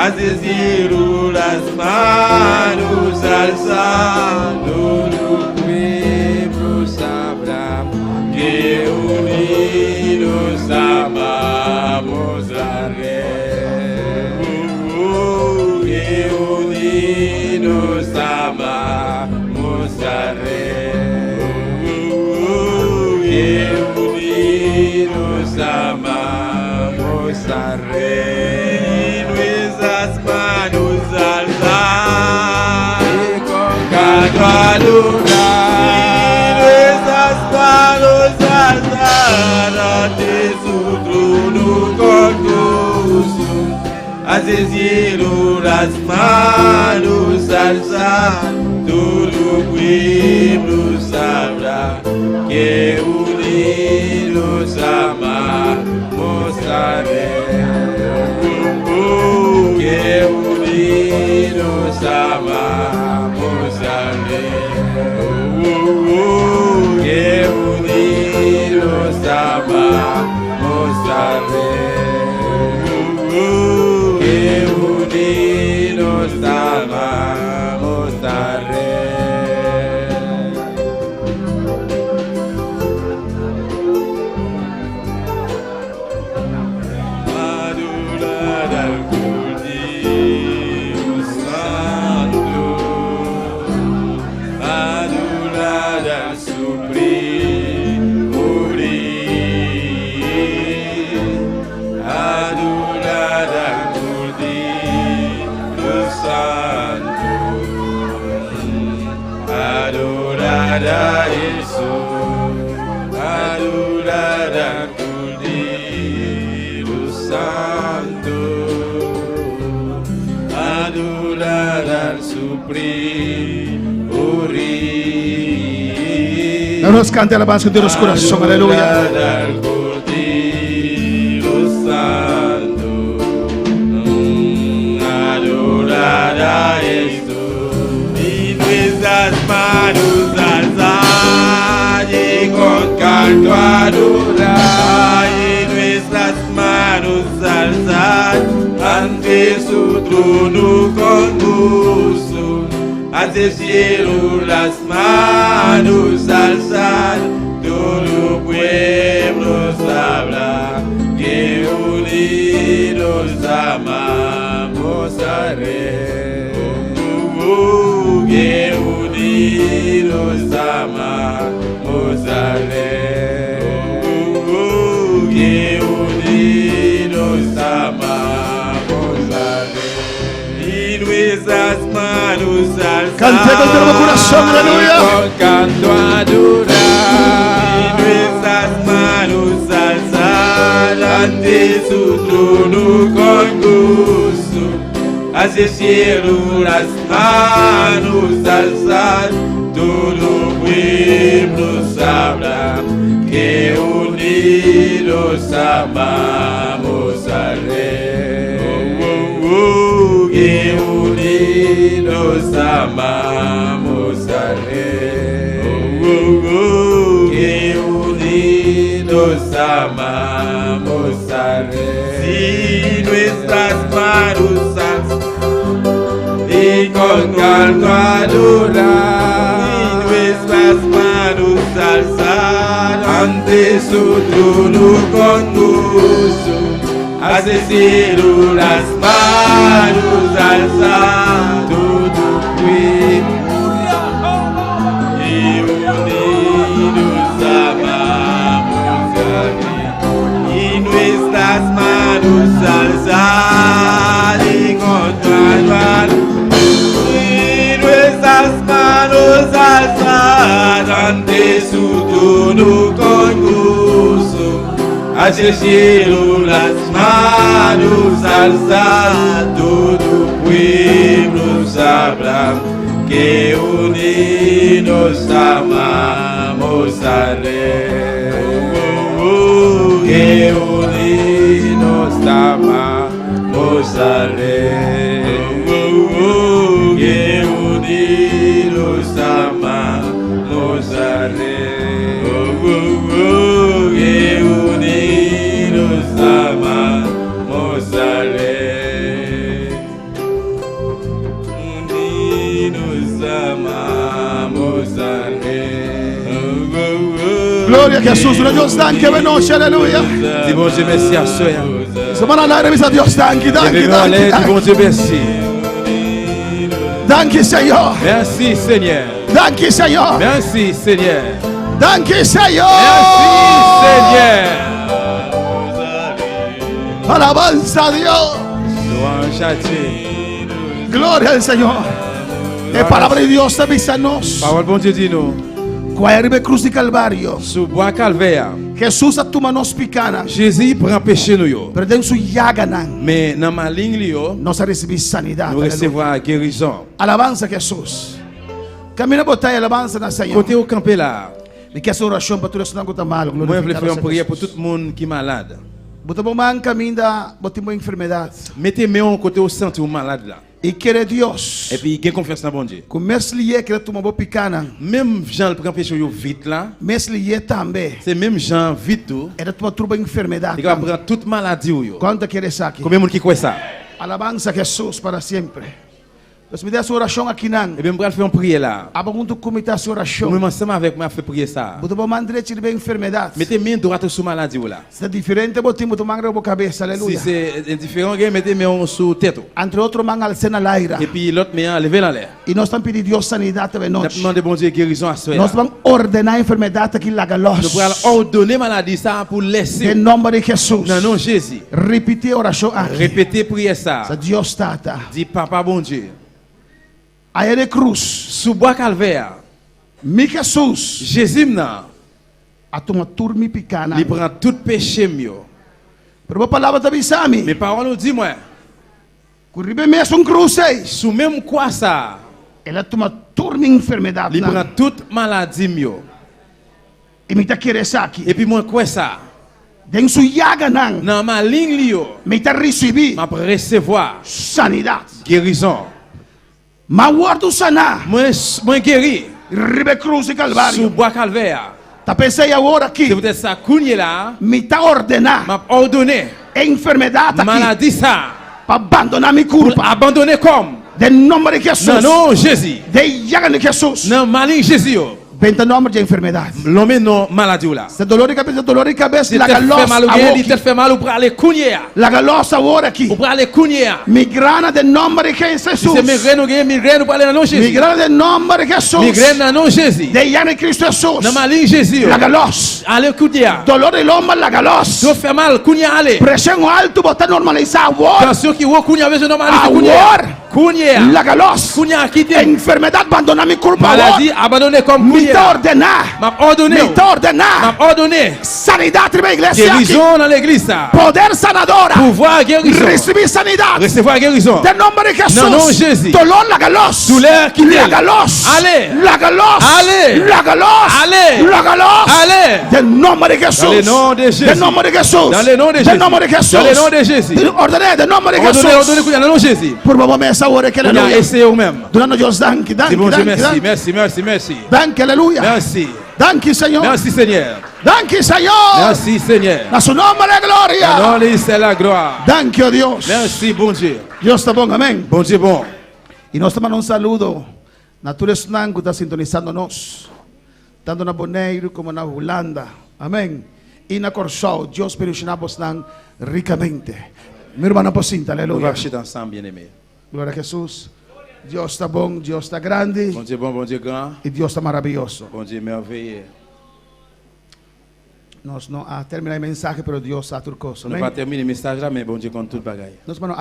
Así cielo las manos alzando, tu pueblo sabrá que unidos amamos al Rey. Que unidos amamos al Rey. Que unidos amamos al Rey. Nuestras manos alzar, con canto adorar. Nuestras manos alzar ante su trono con gozo. Hacia el cielo las manos alzar, todo pueblo sabrá que unidos amamos al Rey. Que unidos amamos al Rey. Que unidos amamos al Rey. Que unidos amamos al Rey. Adorar al Cordero Santo, adorar al Supremo Rey, adorar al Cordero Santo, adorar a Jesús, adorar al Cordero Santo, adorar al Supremo Rey. No nos cante alabanza de los corazones, aleluya. Adorar al Cordero Santo, adorar a Jesús. Y nuestras manos alzar y con canto adorar. Y nuestras manos alzar ante su trono con gozo. Hacia el cielo las manos alzar, todo pueblo sabrá que unidos amamos al Rey. Oh, oh, oh, que unidos amamos al Rey. Oh, oh, oh, que unidos amamos al Rey. Y nuestras manos alzar. Cante con todo corazón, aleluya. Con canto adorar. Y nuestras manos alzar ante su trono con gozo. Hacia el cielo las manos alzar, todo pueblo sabrá que unidos amamos al Rey. Oh, oh, oh, que unidos amamos al Rey. Oh, oh, oh, que unidos amamos al Rey. Si nuestras manos alzar y con canto adorar, y nuestras manos alzar ante su trono con gozo. Hacia el cielo las manos alzar, todo pueblo y unidos amamos a Dios. Y nuestras manos alzar y con canto adorar. Y nuestras manos alzar ante su trono con gozo. Hacia el cielo las manos alzar, todo pueblo sabrá que unidos amamos al Rey. Oh, oh, oh, que unidos amamos al Rey. Oh, oh, oh, que unidos amamos al Rey. Oh, oh, oh, que unidos amamos al Rey. Gloria a Jesus, una Dios danke, buenas noches, aleluya. Di Bondye mèsi aswè a. Semana larga, bisa Dios danke, danke, leve men anlè, di danke. Bondye mèsi. Danke, Señor. Mèsi, Senyè. Danke, Señor. Mèsi, Senyè. Danke, Señor. Mèsi, Senyè. Alabanza a Dios. Lwanj a Dye. Gloria al Señor. E palabra de Dios te bisa nos. Pawòl Bondye di nou. Ku allá riba cruz de Calvario, sou bwa Kalvè a, Jesus a tuma nos pikánan. Jezi pran peche nou yo. Pero den su llaganan, men nan maling li yo, nos a recibido sanidad. Nou resevwa gerizon. Alabanza a Jesus. Camina botay alabanza na Señor. Kote ou kanpe la a, mi ke hacer oración pa todos los que están mal. Mwen vle fè yon priyè pou tout moun ki malad. Bota bo man kaminda bo tin enfermedad. Mete men w kote w santi w malad la. Y quiere Dios. Epi gen konfyans nan Bondye. Ku mes li ye ke el tuma bo pikánan. Menm jan l pran peche yo vit la. Mes li ye tambe. Se menm jan vit tou. El tuma toda enfermedad. Li ka pran tout maladi w yo. Kuánto quiere sa aki? Konbyen moun ki kwè sa? Alabanza a Jesus para siempre. Pues mi te hace oración akinan. Ebyen, m pral fè yon priyè la. Abo junto ku mi te hace oración. Ou menm ansanm avèk mwen ap fè priyè sa a. Bota bo man drechi riba enfermedad. Mete men dwat ou sou maladi w la. Si ta diferente bo tin, bota man riba bo kabesa, aleluya. Si se diferan, gen mete men w sou tèt ou. Entre otro man alcen al aire. Epi lòt men an leve l anlè. Y nos ta pidi Dios sanidad esta noche. N ap mande Bondye gerizon aswè a. Nos van ordená enfermedad aki laga los. Nou pral òdone maladi sa a pou lese. Den nombre de Jesus. Nan non Jezi. Repite oración aki. Repete priyè sa a. Sa Dios Tata. Di Papa Bondye. Allá de cruz. Sou bwa Kalvè a. Mi Jesus. Jezi m nan. A tuma tur mi pikánan. Li pran tout peche m yo. Pero bo palabra ta bisa mi. Men pawòl ou di mwen. Ku riba e mesun krus ei. Sou menm kwa sa a. El a tuma tur mi enfermedad nan. Li pran tout maladi m yo. Y mi ta quiere sa aki. Epi mwen kwè sa. Den su llaganan. Nan maling li yo. Mi ta recibi. M ap resevwa. Sanidad. Gerizon. Ma vuelto saná. Mwen, mwen geri. Riba e krus de Kalvario. Sou bwa Kalvè a. Ta pese y ahora aki. Se poutèt sa, kounye la a. Mi ta ordená. M ap òdone. Enfermedad aki. Maladi sa a. Pa abandoná mi kurpa. Pou l abandone kò m. Den nombre de Jesus. Nan non Jezi. Den llaga de Jesus. Nan maling Jezi yo. Venta nombre de enfermedad. Lonmen non maladi w la. Si dolor de cabeza, dolor de cabeza, laga los ahora aki. Si tèt fè mal ou genyen, di tèt fè mal, ou prale kounye a. Laga los ahora aki. Ou prale kounye a. Migrana den nombre de Jesus. Si se migrèn ou genyen, migrèn ou prale nan non Jezi. Migrana den nombre de Jesus. Migrèn nan non Jezi. Den llaga de Cristo Jesus. Nan maling Jezi yo. Laga los. Ale kounye a. Dolor de lomba, laga los. Tèt fè mal, kounye a ale. Presión alto, bo ta normalizá ahora. Tansyon ki wo, kounye a bezwen nòmalize kounye a. Ahora. Kounye a. Laga los. Kounye a kite. Enfermedad, abandoná mi kurpa ahora. Maladi, abandone kò m kounye a. Mi ta ordená. M ap òdone w. Mi ta ordená. M ap òdone. Sanidad riba iglesia aki. Gerizon nan legliz sa a. Poder sanadora. Pouvwa gerizon. Recibe sanidad. Resevwa gerizon. Den nombre de Jesus. Nan non Jezi. Dolor, laga los. Doulè, kite l. Laga los. Ale. Laga los. Ale. Laga los. Ale. Laga los. Ale. Den nombre de Jesus. Dans le nom de Jésus. Den nombre de Jesus. Dans le nom de Jésus. Den nombre de Jesus. Dans le nom de Jésus. Ordone, den nombre de Jesus. Òdone, òdone kounye a nan non Jezi. Pou mwen, mwen sa wore ke aleluya. Kounye a eseye ou menm. Dona nou Dios danki, danki, danki, danki. Di Bondye mèsi, mèsi, mèsi, mèsi. Danki, aleluya. Mèsi. Danki, Señor. Mèsi, Senyè. Danki, Señor. Mèsi, Senyè. Na su nombre de gloria. Nan non li, se la glwa. Danki, oh Dios. Mèsi, Bondye. Dios ta bon, amén. Bondye bon. Y nos ta manda un saludo na todos nan ku ta sintonizando nos, tanto na Boneiru como na Hulanda. Amén. Y na Kòrsou, Dios bendicioná bosnan ricamente. Mi hermano, por sinta, aleluya. Nou va chita ansanm, byeneme. Gloria a Jesus. Dios ta bon, Dios ta grandi. Bondye bon, Bondye gran. Y Dios ta maravilloso. Bondye mèveye. Nos no a terminado el mensaje, pero Dios sabe tur cosa. Nou pa tèmine mesaj la, men Bondye konn tout bagay. Nos hermano